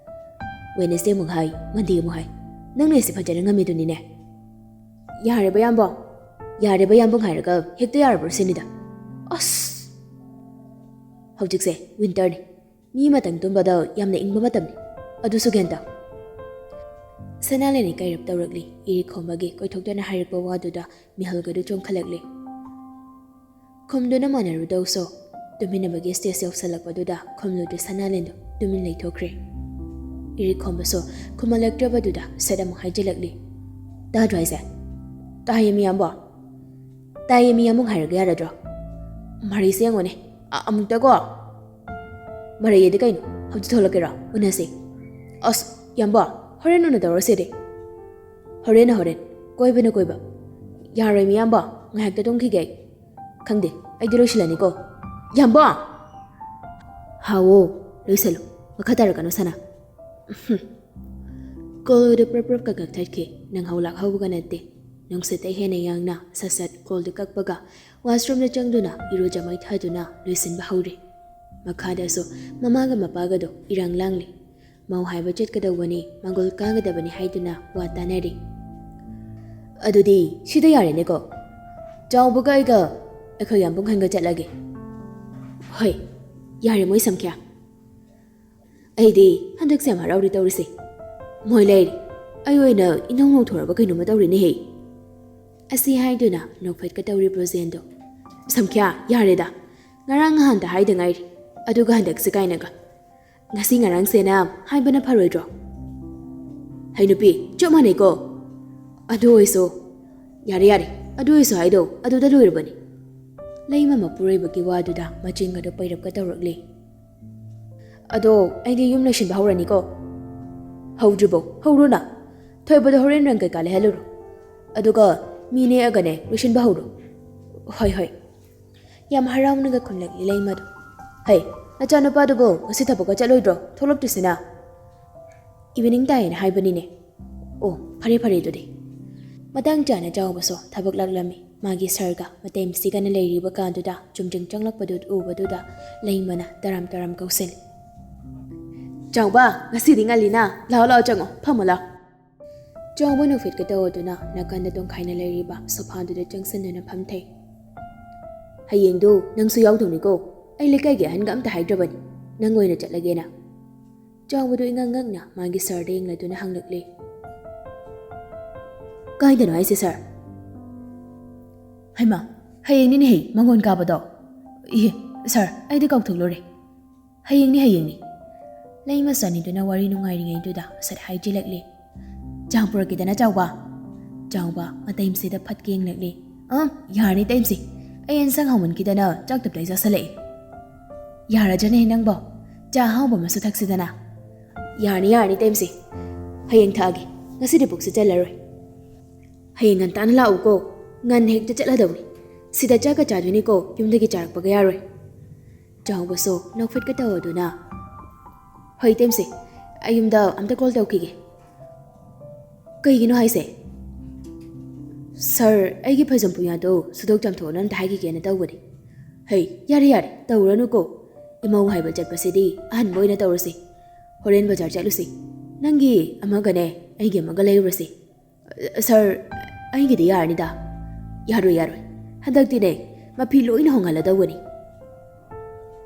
ꯋꯦꯅꯦꯁꯗꯦ ꯑꯃꯨꯛ ꯍꯥꯏ, ꯃꯟꯗꯦ ꯑꯃꯨꯛ ꯍꯥꯏ꯫ ꯅꯪꯅ ꯑꯩꯁꯦ ꯐꯖꯅ ꯉꯝꯃꯤꯗꯨꯅꯤꯅꯦ꯫ ꯌꯥꯔꯦꯕ, ꯌꯥꯝꯕꯣ, ꯌꯥꯔꯦꯕ, ꯌꯥꯝꯕꯣ ꯍꯥꯏꯔꯒ ꯍꯦꯛꯇ ꯌꯥꯔꯕ꯭ꯔꯣ ꯁꯤꯅꯤꯗ? ꯑꯁ! ꯍꯧꯖꯤꯛꯁꯦ ꯋꯤꯟꯇꯔꯅꯤ꯫ ꯃꯤ ꯑꯃꯇꯪ ꯇꯨꯝꯕꯗ ꯌꯥꯝꯅ ꯏꯪꯕ ꯃꯇꯝꯅꯤ꯫ ꯑꯗꯨꯁꯨ ꯒ꯭ꯌꯥꯟ ꯇꯥꯎ꯫ ꯁꯅꯥꯂꯦꯟ ꯏꯀꯥꯏꯔꯞ ꯇꯧꯔꯛꯂꯤ꯫ ꯏꯔꯤꯛ ꯈꯣꯝꯕꯒꯤ ꯀꯣꯏꯊꯣꯛꯇꯅ ꯍꯥꯏꯔꯛꯄ ꯋꯥꯗꯨꯗ ꯃꯤꯍꯨꯜꯒꯗꯨ ꯆꯣꯡꯈꯠꯂꯛꯂꯤ꯫ ꯈꯨꯝꯗꯨꯅ ꯃꯥꯟꯅꯔꯨꯗꯧꯁꯨ, ꯇꯨꯃꯤꯟꯅꯕꯒꯤ ꯁ꯭ꯇꯦꯖ ꯌꯧꯁꯜꯂꯛꯄꯗꯨꯗ ꯈꯨꯝꯂꯨꯗ꯭ꯔꯦ ꯁꯅꯥꯂꯦꯟꯗꯨ, ꯇꯨꯃꯤꯟ ꯂꯩꯊꯣꯛꯈ꯭ꯔꯦ꯫ ꯏꯔꯤꯛ ꯈꯣꯝꯕꯁꯨ ꯈꯨꯝꯍꯜꯂꯛꯇ꯭ꯔꯕꯗꯨꯗ ꯁꯠ ꯑꯃꯨꯛ ꯍꯥꯏꯖꯤꯜꯂꯛꯂꯤ꯫ ꯇꯥꯗ꯭ꯔꯣ ꯍꯥꯏꯁꯦ? ꯇꯥꯏꯌꯦ ꯃꯤꯌꯥꯝꯕꯣ꯫ ꯇꯥꯏꯌꯦ ꯃꯤꯌꯥꯝꯕꯣ ꯍꯥꯏꯔꯒ ꯌꯥꯔꯗ꯭ꯔꯣ? ꯃꯔꯩꯁꯦ ꯌꯦꯡꯉꯣꯅꯦ, ꯑ-, ꯑꯃꯨꯛꯇꯀꯣ꯫ ꯃꯔꯩ ꯑꯗꯤ ꯀꯩꯅꯣ? ꯍꯧꯖꯤꯛ ꯊꯣꯛꯂꯛꯀꯦꯔꯣ? ꯎꯅꯁꯦ꯫ ꯑꯁ, ꯌꯥꯝꯕꯣ, ꯍꯣꯔꯦꯟ ꯎꯅꯗꯧꯔꯁꯦꯗꯤ꯫ ꯍꯣꯔꯦꯟꯅ ꯍꯣꯔꯦꯟ, ꯀꯣꯏꯕꯅ ꯀꯣꯏꯕ꯫ ꯌꯥꯔꯣꯏ ꯃꯤꯌꯥꯝꯕꯣ, ꯉꯥꯏꯍꯥꯛꯇ ꯇꯨꯝꯈꯤꯒꯦ ꯑꯩ꯫ ꯈꯪꯗꯦ, ꯑꯩꯗꯤ ꯂꯣꯏꯁꯤꯜꯂꯅꯤꯀꯣ꯫ ꯌꯥꯝꯕꯣ! ꯍꯥꯎꯋꯣ, ꯂꯣꯏꯁꯜꯂꯨ꯫ ꯃꯈꯥ ꯇꯥꯔꯛꯀꯅꯨ, ꯁꯅꯥ꯫ ꯍꯨꯝ꯫ ꯀꯣꯜ ꯑꯗꯨ ꯄ꯭ꯔꯞ ꯄ꯭ꯔꯞ ꯀꯛ ꯀꯛꯊꯠꯈꯤ꯫ ꯅꯪꯍꯧ ꯂꯥꯛꯍꯧꯕꯒ ꯅꯠꯇꯦ꯫ ꯅꯨꯡꯁꯤꯠꯇ ꯍꯦꯟꯅ ꯌꯥꯡꯅ ꯁꯠ ꯁꯠ ꯀꯣꯜꯗꯨ ꯀꯛꯄꯒ ꯋꯥꯁꯔꯨꯝꯗ ꯆꯪꯗꯨꯅ ꯏꯔꯨꯖ ꯃꯥꯏꯊꯗꯨꯅ ꯂꯣꯏꯁꯤꯟꯕ ꯍꯧꯔꯦ꯫ ꯃꯈꯥꯗꯁꯨ ꯃꯃꯥꯒ ꯃꯄꯥꯒꯗꯣ ꯏꯔꯥꯡ ꯂꯥꯡꯂꯤ꯫ ꯃꯧ ꯍꯥꯏꯕ ꯆꯠꯀꯗꯧꯕꯅꯤ, ꯃꯥꯡꯒꯣꯜ ꯀꯥꯒꯗꯕꯅꯤ ꯍꯥꯏꯗꯨꯅ ꯋꯥ ꯇꯥꯅꯔꯤ꯫ ꯑꯗꯨꯗꯤ ꯁꯤꯗ ꯌꯥꯔꯦꯅꯦꯀꯣ? ꯆꯥꯎꯕꯒ ꯑꯩꯒ ꯑꯩꯈꯣꯏ ꯌꯥꯝꯕꯨꯡ ꯍꯟꯒ ꯆꯠꯂꯒꯦ꯫ ꯍꯣꯏ, ꯌꯥꯔꯦ ꯃꯣꯏ ꯁꯝꯈ꯭ꯌꯥ꯫ ꯑꯩꯗꯤ ꯍꯟꯗꯛꯁꯦ ꯌꯥꯝ ꯍꯔꯥꯎꯔꯤ ꯇꯧꯔꯤꯁꯦ꯫ ꯃꯣꯏ ꯂꯩꯔꯤ꯫ ꯑꯩ ꯑꯣꯏꯅ ꯏꯅꯧ ꯅꯧꯊꯣꯔꯕ ꯀꯩꯅꯣꯝꯃ ꯇꯧꯔꯤꯅꯦꯍꯦ꯫ ꯑꯁꯤ ꯍꯥꯏꯗꯨꯅ ꯅꯣꯛꯐꯦꯠꯀ ꯇꯧꯔꯤ ꯕ꯭ꯔꯣꯖꯦꯟꯗꯣ꯫ ꯁꯝꯈ꯭ꯌꯥ, ꯌꯥꯔꯦꯗ꯫ ꯉꯔꯥꯡ ꯅꯍꯥꯟꯗ ꯍꯥꯏꯗ ꯉꯥꯏꯔꯤ꯫ ꯑꯗꯨꯒ ꯍꯟꯗꯛꯁꯦ ꯀꯥꯏꯅꯒ꯫ ꯉꯁꯤ ꯉꯔꯥꯡꯁꯦꯅ ꯍꯥꯏꯕꯅ ꯐꯔꯣꯏꯗ꯭ꯔꯣ? ꯍꯩ ꯅꯨꯄꯤ, ꯆꯞ ꯃꯥꯟꯅꯩꯀꯣ꯫ ꯑꯗꯨ ꯑꯣꯏꯁꯨ꯫ ꯌꯥꯔꯦ, ꯌꯥꯔꯦ꯫ ꯑꯗꯨ ꯑꯣꯏꯁꯨ ꯍꯥꯏꯗꯣ ꯑꯗꯨꯗ ꯂꯣꯏꯔꯕꯅꯤ꯫ ꯂꯩꯃ ꯃꯄꯨꯔꯣꯏꯕꯒꯤ ꯋꯥꯗꯨꯗ ꯃꯆꯤꯟꯒꯗꯣ ꯄꯩꯔꯞꯀ ꯇꯧꯔꯛꯂꯦ꯫ ꯑꯗꯣ ꯑꯩꯗꯤ ꯌꯨꯝ ꯂꯣꯏꯁꯤꯟꯕ ꯍꯧꯔꯅꯤꯀꯣ꯫ ꯍꯧꯗ꯭ꯔꯤꯕꯣ? ꯍꯧꯔꯣꯅ꯫ ꯊꯣꯏꯕꯗꯣ ꯍꯣꯔꯦꯟ ꯔꯪ ꯀꯩꯀꯥ ꯂꯩꯍꯜꯂꯨꯔꯣ꯫ ꯑꯗꯨꯒ ꯃꯤ ꯅꯦꯛꯑꯒꯅꯦ ꯂꯣꯏꯁꯤꯟꯕ ꯍꯧꯔꯣ꯫ ꯍꯣꯏ, ꯍꯣꯏ꯫ ꯌꯥꯝ ꯍꯔꯥꯎꯅꯒ ꯈꯨꯝꯂꯛꯂꯤ ꯂꯩꯃꯗꯣ꯫ "ꯍꯩ, ꯅꯆꯥꯅꯨꯄꯥꯗꯨꯕꯨ ꯉꯁꯤ ꯊꯕꯛꯀ ꯆꯠꯂꯣꯏꯗ꯭ꯔꯣ? ꯊꯣꯛꯂꯛꯇ꯭ꯔꯤꯁꯤꯅ?" "ꯏꯚꯤꯅꯤꯡ ꯇꯥꯏꯌꯦꯅ ꯍꯥꯏꯕꯅꯤꯅꯦ"꯫ "ꯑꯣ, ꯐꯔꯦ ꯐꯔꯦ ꯑꯗꯨꯗꯤ"꯫ ꯃꯇꯥꯡ ꯆꯥꯅ ꯆꯥꯎꯕꯁꯨ ꯊꯕꯛ ꯂꯥꯛꯂꯝꯃꯤ꯫ ꯃꯥꯒꯤ ꯁꯥꯔꯒ ꯃꯇꯩ ꯃꯁꯤꯒꯅ ꯂꯩꯔꯤꯕ ꯀꯥꯗꯨꯗ ꯆꯨꯝꯗ꯭ꯔꯤꯡ ꯆꯪꯂꯛꯄꯗꯨ ꯎꯕꯗꯨꯗ ꯂꯩꯃꯅ ꯇꯔꯥꯝ ꯇꯔꯥꯝ ꯀꯧꯁꯤꯜꯂꯤ꯫ "ꯆꯥꯎꯕ, ꯉꯁꯤꯗꯤ ꯉꯜꯂꯤꯅ, ꯂꯥꯛꯑꯣ ꯂꯥꯛꯑꯣ, ꯆꯪꯉꯣ, ꯐꯝꯃꯣ ꯂꯥꯛꯑꯣ"꯫ ꯆꯥꯎꯕ ꯅꯣꯛꯐꯦꯠꯀ ꯇꯧꯗꯨꯅ ꯅꯥꯀꯟꯗ ꯇꯣꯡꯈꯥꯏꯅ ꯂꯩꯔꯤꯕ ꯁꯣꯐꯥꯗꯨꯗ ꯆꯪꯁꯤꯟꯗꯨꯅ ꯐꯝꯊꯩ꯫ "ꯍꯌꯦꯡꯗꯨ ꯅꯪꯁꯨ ꯌꯥꯎꯗꯧꯅꯤꯀꯣ꯫ ꯑꯩ ꯂꯩꯀꯥꯏꯒꯤ ꯑꯍꯟꯒ ꯑꯝꯇ ꯍꯥꯏꯗ꯭ꯔꯕꯅꯤ, ꯅꯪ ꯑꯣꯏꯅ ꯆꯠꯂꯒꯦꯅ"꯫ ꯆꯥꯎꯕꯗꯨ ꯏꯉꯛ ꯉꯛꯅ ꯃꯥꯒꯤ ꯁꯥꯔꯗ ꯌꯦꯡꯂꯗꯨꯅ ꯍꯪꯂꯛꯂꯤ꯫ "ꯀꯥꯏꯗꯅꯣ ꯍꯥꯏꯁꯦ, ꯁꯥꯔ?" "ꯍꯩꯃꯥ, ꯍꯌꯦꯡꯅꯤꯅꯦꯍꯦ ꯃꯉꯣꯟ ꯀꯥꯕꯗꯣ꯫ ꯏꯍꯦ, ꯁꯥꯔ, ꯑꯩꯗꯤ ꯀꯥꯎꯊꯣꯛꯂꯨꯔꯦ꯫ ꯍꯌꯦꯡꯅꯤ, ꯍꯌꯦꯡꯅꯤ"꯫ ꯂꯩꯃ ꯆꯅꯤꯗꯨꯅ ꯋꯥꯔꯤ ꯅꯨꯡꯉꯥꯏꯔꯤꯉꯩꯗꯨꯗ ꯁꯠ ꯍꯥꯏꯖꯤꯜꯂꯛꯂꯤ꯫ "ꯆꯥ ꯄꯨꯔꯛꯀꯦꯗꯅ, ꯆꯥꯎꯕ"꯫ ꯆꯥꯎꯕ ꯃꯇꯩ ꯃꯁꯤꯗ ꯐꯠꯀ ꯌꯦꯡꯂꯛꯂꯤ꯫ "ꯑ, ꯌꯥꯔꯅꯤ ꯇꯩꯃꯁꯤ꯫ ꯑꯩ ꯏꯟꯁꯥꯡ ꯍꯥꯎꯃꯟꯈꯤꯗꯅ ꯆꯥꯛ ꯇꯞꯇꯥꯏ ꯆꯥꯁꯤꯜꯂꯛꯑꯦ"꯫ "ꯌꯥꯔꯖꯅꯦ ꯅꯪꯕꯣ꯫ ꯆꯥ ꯑꯍꯥꯎꯕ ꯑꯃꯁꯨ ꯊꯛꯁꯤꯗꯅ"꯫ "ꯌꯥꯔꯅꯤ, ꯌꯥꯔꯅꯤ ꯇꯩꯃꯁꯤ꯫ ꯍꯌꯦꯡ ꯊꯛꯑꯒꯦ꯫ ꯉꯁꯤꯗꯤ ꯄꯨꯛꯁꯤ ꯆꯜꯂꯔꯣꯏ"꯫ "ꯍꯌꯦꯡ ꯉꯟꯇꯥꯅ ꯂꯥꯛꯎꯀꯣ꯫ ꯉꯟꯅ ꯍꯦꯛꯇ ꯆꯠꯂꯗꯧꯅꯤ꯫ ꯁꯤꯗ ꯆꯥꯛꯀ ꯆꯥꯗꯣꯏꯅꯤꯀꯣ, ꯌꯨꯝꯗꯒꯤ ꯆꯥꯔꯛꯄꯒ ꯌꯥꯔꯣꯏ"꯫ ꯆꯥꯎꯕꯁꯨ ꯅꯣꯛꯐꯦꯠꯀ ꯇꯧꯗꯨꯅ, "ꯍꯣꯏ ꯇꯩꯃꯁꯤ, ꯑꯩ ꯌꯨꯝꯗ ꯑꯝꯇ ꯀꯣꯜ ꯇꯧꯈꯤꯒꯦ"꯫ "ꯀꯩꯒꯤꯅꯣ ꯍꯥꯏꯁꯦ?" "ꯁꯥꯔ, ꯑꯩꯒꯤ ꯐꯩꯖꯣꯝ ꯄꯨꯌꯥꯗꯣ ꯁꯨꯗꯣꯛ ꯆꯥꯝꯊꯣꯛꯑꯣꯅ ꯑꯝꯇ ꯍꯥꯏꯈꯤꯒꯦꯅ ꯇꯧꯕꯅꯤ"꯫ "ꯍꯩ, ꯌꯥꯔꯦ ꯌꯥꯔꯦ, ꯇꯧꯔꯅꯨꯀꯣ꯫ ꯏꯃꯧ ꯍꯥꯏꯕ ꯆꯠꯄꯁꯤꯗꯤ ꯑꯍꯟꯕ ꯑꯣꯏꯅ ꯇꯧꯔꯁꯤ꯫ ꯍꯣꯔꯦꯟ ꯕꯖꯥꯔ ꯆꯠꯂꯨꯁꯤ꯫ ꯅꯪꯒꯤ ꯑꯃꯒꯅꯦ, ꯑꯩꯒꯤ ꯑꯃꯒ ꯂꯩꯔꯨꯔꯁꯤ"꯫ "ꯁꯥꯔ, ꯑꯩꯒꯤꯗꯤ ꯌꯥꯔꯅꯤꯗ"꯫ "ꯌꯥꯔꯣꯏ, ꯌꯥꯔꯣꯏ꯫ ꯍꯟꯗꯛꯇꯤꯅꯦ, ꯃꯐꯤ ꯂꯣꯏꯅ ꯍꯣꯡꯍꯜꯂꯗꯧꯕꯅꯤ"꯫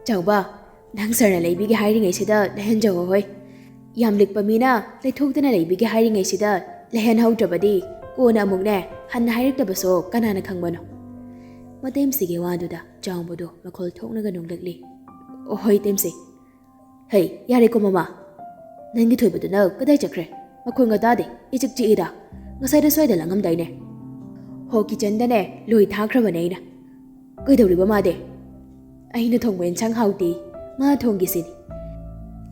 "ꯆꯥꯎꯕ, ꯅꯪ ꯁꯥꯔꯅ ꯂꯩꯕꯤꯒꯦ ꯍꯥꯏꯔꯤꯉꯩꯁꯤꯗ ꯂꯩꯍꯟꯖꯧꯑꯣ ꯍꯣꯏ꯫ ꯌꯥꯝ ꯂꯤꯛꯄ ꯃꯤꯅ ꯂꯩꯊꯣꯛꯇꯅ ꯂꯩꯕꯤꯒꯦ ꯍꯥꯏꯔꯤꯉꯩꯁꯤꯗ ꯂꯩꯍꯟꯍꯧꯗ꯭ꯔꯕꯗꯤ ꯀꯣꯟꯅ ꯑꯃꯨꯛꯅꯦ, ꯍꯟꯅ ꯍꯥꯏꯔꯛꯇꯕꯁꯨ ꯀꯅꯥꯅ ꯈꯪꯕꯅꯣ"꯫ ꯃꯇꯩꯃꯁꯤꯒꯤ ꯋꯥꯗꯨꯗ ꯆꯥꯎꯕꯗꯣ ꯃꯈꯣꯜ ꯊꯣꯛꯅꯒ ꯅꯣꯛꯂꯛꯂꯤ꯫ "ꯑꯣ, ꯍꯣꯏ ꯇꯩꯃꯁꯤ"꯫ "ꯍꯩ, ꯌꯥꯔꯦꯀꯣ ꯃꯃꯥ꯫ ꯅꯪꯒꯤ ꯊꯣꯏꯕꯗꯨꯅ ꯀꯗꯥꯏ ꯆꯠꯈ꯭ꯔꯦ? ꯃꯈꯣꯟꯒ ꯇꯥꯗꯦ, ꯏꯆꯤꯛ ꯆꯤꯛꯏꯗ꯫ ꯉꯁꯥꯏꯗ ꯁ꯭ꯋꯥꯏꯗ ꯂꯥꯡꯉꯝꯗꯥꯏꯅꯦ"꯫ "ꯍꯣ, ꯀꯤꯆꯟꯗꯅꯦ, ꯂꯣꯏ ꯊꯥꯈ꯭ꯔꯕꯅꯦ ꯑꯩꯅ"꯫ "ꯀꯩꯗꯧꯔꯤꯕ ꯃꯥꯗꯤ?" "ꯑꯩꯅ ꯊꯣꯡꯕ ꯏꯟꯁꯥꯡ ꯍꯥꯎꯇꯦ, ꯃꯥ ꯊꯣꯡꯒꯦ ꯁꯤꯅꯤ"꯫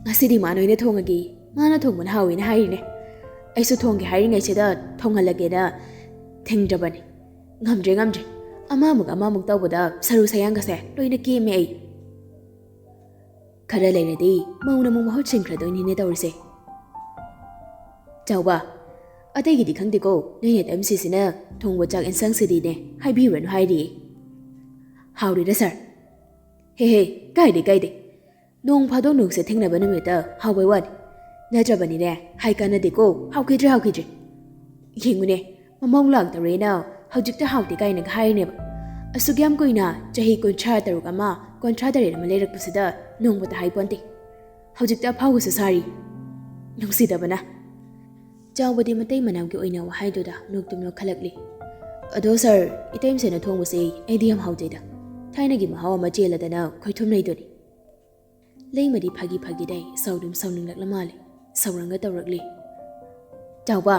"ꯉꯁꯤꯗꯤ ꯃꯥ ꯅꯣꯏꯅ ꯊꯣꯡꯉꯒꯦ, ꯃꯥꯅ ꯊꯣꯡꯕꯅ ꯍꯥꯎꯋꯦꯅ ꯍꯥꯏꯔꯤꯅꯦ꯫ ꯑꯩꯁꯨ ꯊꯣꯡꯒꯦ ꯍꯥꯏꯔꯤꯉꯩꯁꯤꯗ ꯊꯣꯡꯍꯜꯂꯒꯦꯅ ꯊꯤꯡꯗ꯭ꯔꯕꯅꯤ꯫ ꯉꯝꯗ꯭ꯔꯦ, ꯉꯝꯗ꯭ꯔꯦ꯫ ꯑꯃꯃꯨꯛ ꯑꯃꯃꯨꯛ ꯇꯧꯕꯗ ꯁꯔꯨ ꯁꯌꯥꯡꯒꯁꯦ ꯂꯣꯏꯅ ꯀꯦꯝꯃꯦ ꯑꯩ꯫ ꯈꯔ ꯂꯩꯔꯗꯤ ꯃꯧꯅ ꯑꯃꯨꯛ ꯃꯍꯨꯠ ꯁꯤꯟꯈ꯭ꯔꯗꯣꯏꯅꯤꯅꯦ ꯇꯧꯔꯤꯁꯦ꯫" "ꯆꯥꯎꯕ, ꯑꯇꯩꯒꯤꯗꯤ ꯈꯪꯗꯦꯀꯣ, ꯅꯣꯏ ꯅꯦꯇꯝꯁꯤꯁꯤꯅ ꯊꯣꯡꯕ ꯆꯥꯛ ꯏꯟꯁꯥꯡꯁꯤꯗꯤꯅꯦ ꯍꯥꯏꯕꯤꯔꯨꯔꯅꯨ ꯍꯥꯏꯔꯤꯌꯦ꯫" "ꯍꯥꯎꯔꯤꯔꯥ ꯁꯥꯔ?" "ꯍꯦ ꯍꯦ, ꯀꯥꯏꯗꯦ ꯀꯥꯏꯗꯦ꯫ ꯅꯣꯡ ꯐꯥꯗꯣꯛ ꯅꯨꯡꯁꯤꯠ ꯊꯦꯡꯅꯕ ꯅꯨꯃꯤꯠꯇ ꯍꯥꯎꯕꯩ ꯋꯥꯅꯤ꯫ ꯅꯠꯇ꯭ꯔꯕꯅꯤꯅꯦ, ꯍꯥꯏ ꯀꯥꯟꯅꯗꯦꯀꯣ, ꯍꯥꯎꯈꯤꯗ꯭ꯔꯦ ꯍꯥꯎꯈꯤꯗ꯭ꯔꯦ꯫ ꯌꯦꯡꯉꯨꯅꯦ, ꯃꯃꯧ ꯂꯥꯛꯇꯧꯔꯦꯅ ꯍꯧꯖꯤꯛꯇ ꯍꯥꯎꯇꯦ ꯀꯥꯏꯅꯒ ꯍꯥꯏꯔꯤꯅꯦꯕ꯫ ꯑꯁꯨꯛ ꯌꯥꯝ ꯀꯨꯏꯅ, ꯆꯍꯤ ꯀꯨꯟꯊ꯭ꯔꯥ ꯇꯔꯨꯛ ꯑꯃ, ꯀꯨꯟꯊ꯭ꯔꯥ ꯇꯔꯦꯠ ꯑꯃ ꯂꯩꯔꯛꯄꯁꯤꯗ ꯅꯣꯡꯃꯇ ꯍꯥꯏꯄꯣꯟꯇꯦ꯫ ꯍꯧꯖꯤꯛꯇ ꯑꯐꯥꯎꯕꯁꯨ ꯁꯥꯔꯤ꯫ ꯅꯨꯡꯁꯤꯗꯕꯅ꯫" ꯆꯥꯎꯕꯗꯤ ꯃꯇꯩ ꯃꯅꯥꯎꯒꯤ ꯑꯣꯏꯅ ꯋꯥꯍꯩꯗꯨꯗ ꯅꯣꯛꯇꯨꯝ ꯅꯣꯛꯈꯠꯂꯛꯂꯤ꯫ "ꯑꯗꯣ ꯁꯥꯔ, ꯏꯇꯩꯃꯁꯦꯅ ꯊꯣꯡꯕꯁꯦ ꯑꯩꯗꯤ ꯌꯥꯝ ꯍꯥꯎꯖꯩꯗ꯫ ꯊꯥꯏꯅꯒꯤ ꯃꯍꯥꯎ ꯑꯃ ꯆꯦꯜꯂꯗꯅ ꯈꯣꯏꯊꯨꯝ ꯂꯩꯗꯨꯅꯤ꯫" ꯂꯩꯃꯗꯤ ꯐꯥꯒꯤ ꯐꯥꯒꯤꯗꯩ ꯁꯥꯎꯗꯨꯝ ꯁꯥꯎꯅꯤꯡꯂꯛꯂ ꯃꯥꯜꯂꯦ꯫ ꯁꯥꯎꯔꯪꯒ ꯇꯧꯔꯛꯂꯤ꯫ "ꯆꯥꯎꯕ,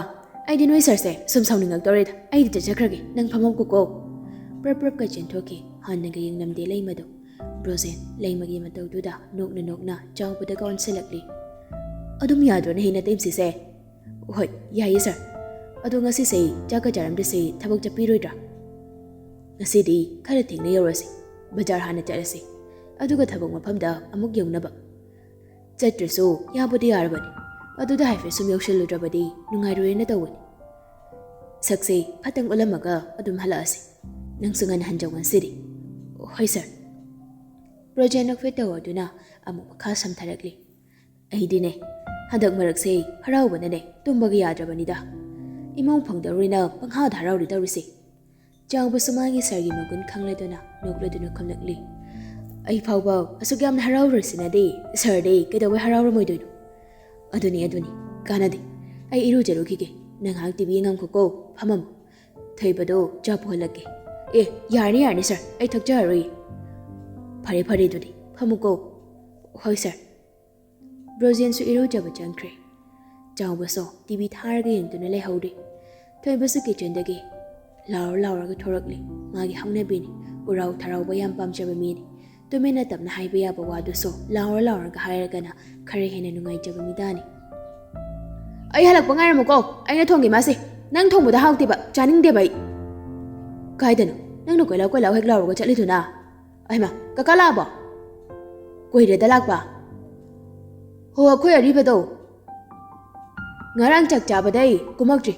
ꯑꯩꯗꯤ ꯅꯣꯏ ꯁꯥꯔꯁꯦ ꯁꯨꯝ ꯁꯥꯎꯅꯤꯡꯉꯛꯇꯧꯔꯦꯗ꯫ ꯑꯩꯗꯤ ꯆꯠꯆꯈ꯭ꯔꯒꯦ, ꯅꯪ ꯐꯝꯃꯛꯀꯣꯀꯣ꯫" ꯄ꯭ꯔꯞ ꯄ꯭ꯔꯞꯀ ꯆꯦꯟꯊꯣꯛꯈꯤ꯫ ꯍꯟꯅꯒ ꯌꯦꯡꯂꯝꯗꯦ ꯂꯩꯃꯗꯣ꯫ ꯕ꯭ꯔꯣꯖꯦꯟ ꯂꯩꯃꯒꯤ ꯃꯇꯧꯗꯨꯗ ꯅꯣꯛꯅ ꯅꯣꯛꯅ ꯆꯥꯎꯕꯗꯒ ꯑꯣꯟꯁꯤꯜꯂꯛꯂꯤ꯫ "ꯑꯗꯨꯝ ꯌꯥꯗ꯭ꯔꯣꯅꯦ ꯍꯦ ꯅꯇꯩꯃꯁꯤꯁꯦ?" "ꯍꯣꯏ, ꯌꯥꯏꯌꯦ ꯁꯥꯔ꯫ ꯑꯗꯣ ꯉꯁꯤꯁꯦ ꯆꯥꯛꯀ ꯆꯥꯔꯝꯗ꯭ꯔꯁꯦ ꯊꯕꯛ ꯆꯠꯄꯤꯔꯣꯏꯗ꯭ꯔꯥ?" "ꯉꯁꯤꯗꯤ ꯈꯔ ꯊꯦꯡꯅ ꯌꯧꯔꯁꯤ꯫ ꯕꯖꯥꯔ ꯍꯥꯟꯅ ꯆꯠꯂꯁꯤ꯫ ꯑꯗꯨꯒ ꯊꯕꯛ ꯃꯐꯝꯗ ꯑꯃꯨꯛ ꯌꯧꯅꯕ꯫ ꯆꯠꯇ꯭ꯔꯁꯨ ꯌꯥꯕꯨꯗꯤ ꯌꯥꯔꯕꯅꯤ꯫ ꯑꯗꯨꯗ ꯍꯥꯏꯐꯦꯠ ꯁꯨꯝ ꯌꯧꯁꯤꯜꯂꯨꯗ꯭ꯔꯕꯗꯤ ꯅꯨꯡꯉꯥꯏꯔꯣꯏꯅ ꯇꯧꯕꯅꯤ꯫ ꯁꯛꯁꯦ ꯐꯠꯇꯪ ꯎꯠꯂꯝꯃꯒ ꯑꯗꯨꯝ ꯍꯜꯂꯛꯑꯁꯤ꯫ ꯅꯪꯁꯨ ꯉꯟꯅ ꯍꯟꯖꯧ ꯉꯁꯤꯗꯤ꯫" "ꯍꯣꯏ ꯁꯥꯔ꯫" ꯕ꯭ꯔꯣꯖꯦꯟ ꯅꯣꯛꯐꯦꯠ ꯇꯧꯔꯗꯨꯅ ꯑꯃꯨꯛ ꯃꯈꯥ ꯁꯝꯊꯔꯛꯂꯤ꯫ "ꯑꯩꯗꯤꯅꯦ, ꯍꯟꯗꯛ ꯃꯔꯛꯁꯦ ꯍꯔꯥꯎꯕꯅꯅꯦ ꯇꯨꯝꯕꯒ ꯌꯥꯗ꯭ꯔꯕꯅꯤꯗ꯫ ꯏꯃꯧ ꯐꯪꯗꯧꯔꯦꯅ ꯄꯪꯍꯥꯗ ꯍꯔꯥꯎꯔꯤ ꯇꯧꯔꯤꯁꯦ꯫" ꯆꯥꯎꯕꯁꯨ ꯃꯥꯒꯤ ꯁꯥꯔꯒꯤ ꯃꯒꯨꯟ ꯈꯪꯂꯗꯨꯅ ꯅꯣꯛꯂꯗꯨꯅ ꯈꯨꯝꯂꯛꯂꯤ꯫ "ꯑꯩ ꯐꯥꯎꯕ ꯑꯁꯨꯛ ꯌꯥꯝꯅ ꯍꯔꯥꯎꯔꯤꯁꯤꯅꯗꯤ ꯁꯥꯔꯗꯤ ꯀꯩꯗꯧꯕꯩ ꯍꯔꯥꯎꯔꯝꯃꯣꯏꯗꯣꯏꯅꯣ?" "ꯑꯗꯨꯅꯤ, ꯑꯗꯨꯅꯤ, ꯀꯥꯟꯅꯗꯦ꯫ ꯑꯩ ꯏꯔꯨꯖꯔꯨꯈꯤꯒꯦ꯫ ꯅꯪ ꯉꯥꯏꯍꯥꯛ ꯇꯤ ꯚꯤ ꯌꯦꯡꯉꯝꯈꯣꯀꯣ, ꯐꯝꯃꯝꯃꯨ꯫ ꯊꯣꯏꯕꯗꯣ ꯆꯥ ꯄꯨꯍꯜꯂꯛꯀꯦ꯫" "ꯑꯦ, ꯌꯥꯔꯅꯤ, ꯌꯥꯔꯅꯤ ꯁꯥꯔ, ꯑꯩ ꯊꯛꯆꯔꯔꯣꯏ꯫" "ꯐꯔꯦ, ꯐꯔꯦ, ꯑꯗꯨꯗꯤ ꯐꯝꯃꯨꯀꯣ꯫" "ꯍꯣꯏ ꯁꯥꯔ꯫" ꯕ꯭ꯔꯣꯖꯦꯟꯁꯨ ꯏꯔꯨꯖꯕ ꯆꯪꯈ꯭ꯔꯦ꯫ ꯆꯥꯎꯕꯁꯨ ꯇꯤ ꯚꯤ ꯊꯥꯔꯒ ꯌꯦꯡꯗꯨꯅ ꯂꯩꯍꯧꯔꯤ꯫ ꯊꯣꯏꯕꯁꯨ ꯀꯤꯠꯆꯟꯗꯒꯤ ꯂꯥꯎꯔ ꯂꯥꯎꯔꯒ ꯊꯣꯔꯛꯂꯤ꯫ ꯃꯥꯒꯤ ꯍꯧꯅꯕꯤꯅꯤ, ꯎꯔꯥꯎ ꯊꯔꯥꯎꯕ ꯌꯥꯝ ꯄꯥꯝꯖꯕ ꯃꯤꯅꯤ꯫ ꯇꯨꯃꯤꯟꯅ ꯇꯞꯅ ꯍꯥꯏꯕ ꯌꯥꯕ ꯋꯥꯗꯨꯁꯨ ꯂꯥꯎꯔ ꯂꯥꯎꯔꯒ ꯍꯥꯏꯔꯒꯅ ꯈꯔ ꯍꯦꯟꯅ ꯅꯨꯡꯉꯥꯏꯖꯕ ꯃꯤꯗꯥꯅꯤ꯫ "ꯑꯩ ꯍꯜꯂꯛꯄ ꯉꯥꯏꯔꯝꯃꯨꯀꯣ, ꯑꯩꯅ ꯊꯣꯡꯒꯦ ꯃꯥꯁꯦ꯫ ꯅꯪ ꯊꯣꯡꯕꯗ ꯍꯥꯎꯇꯦꯕ, ꯆꯥꯅꯤꯡꯗꯦꯕ ꯑꯩ꯫" "ꯀꯥꯏꯗꯅꯣ ꯅꯪꯅ ꯀꯣꯏꯂꯥꯎ ꯀꯣꯏꯂꯥꯎ ꯍꯦꯛ ꯂꯥꯎꯔꯒ ꯆꯠꯂꯤꯗꯨꯅ?" "ꯑꯩꯃ, ꯀꯀꯥ ꯂꯥꯛꯑꯕꯣ?" "ꯀꯨꯏꯔꯦꯗ ꯂꯥꯛꯄ꯫" "ꯍꯣ, ꯑꯩꯈꯣꯏ ꯑꯔꯤꯕꯗꯣ ꯉꯔꯥꯡ ꯆꯥꯛ ꯆꯥꯕꯗꯩ ꯀꯨꯝꯃꯛꯇ꯭ꯔꯤ꯫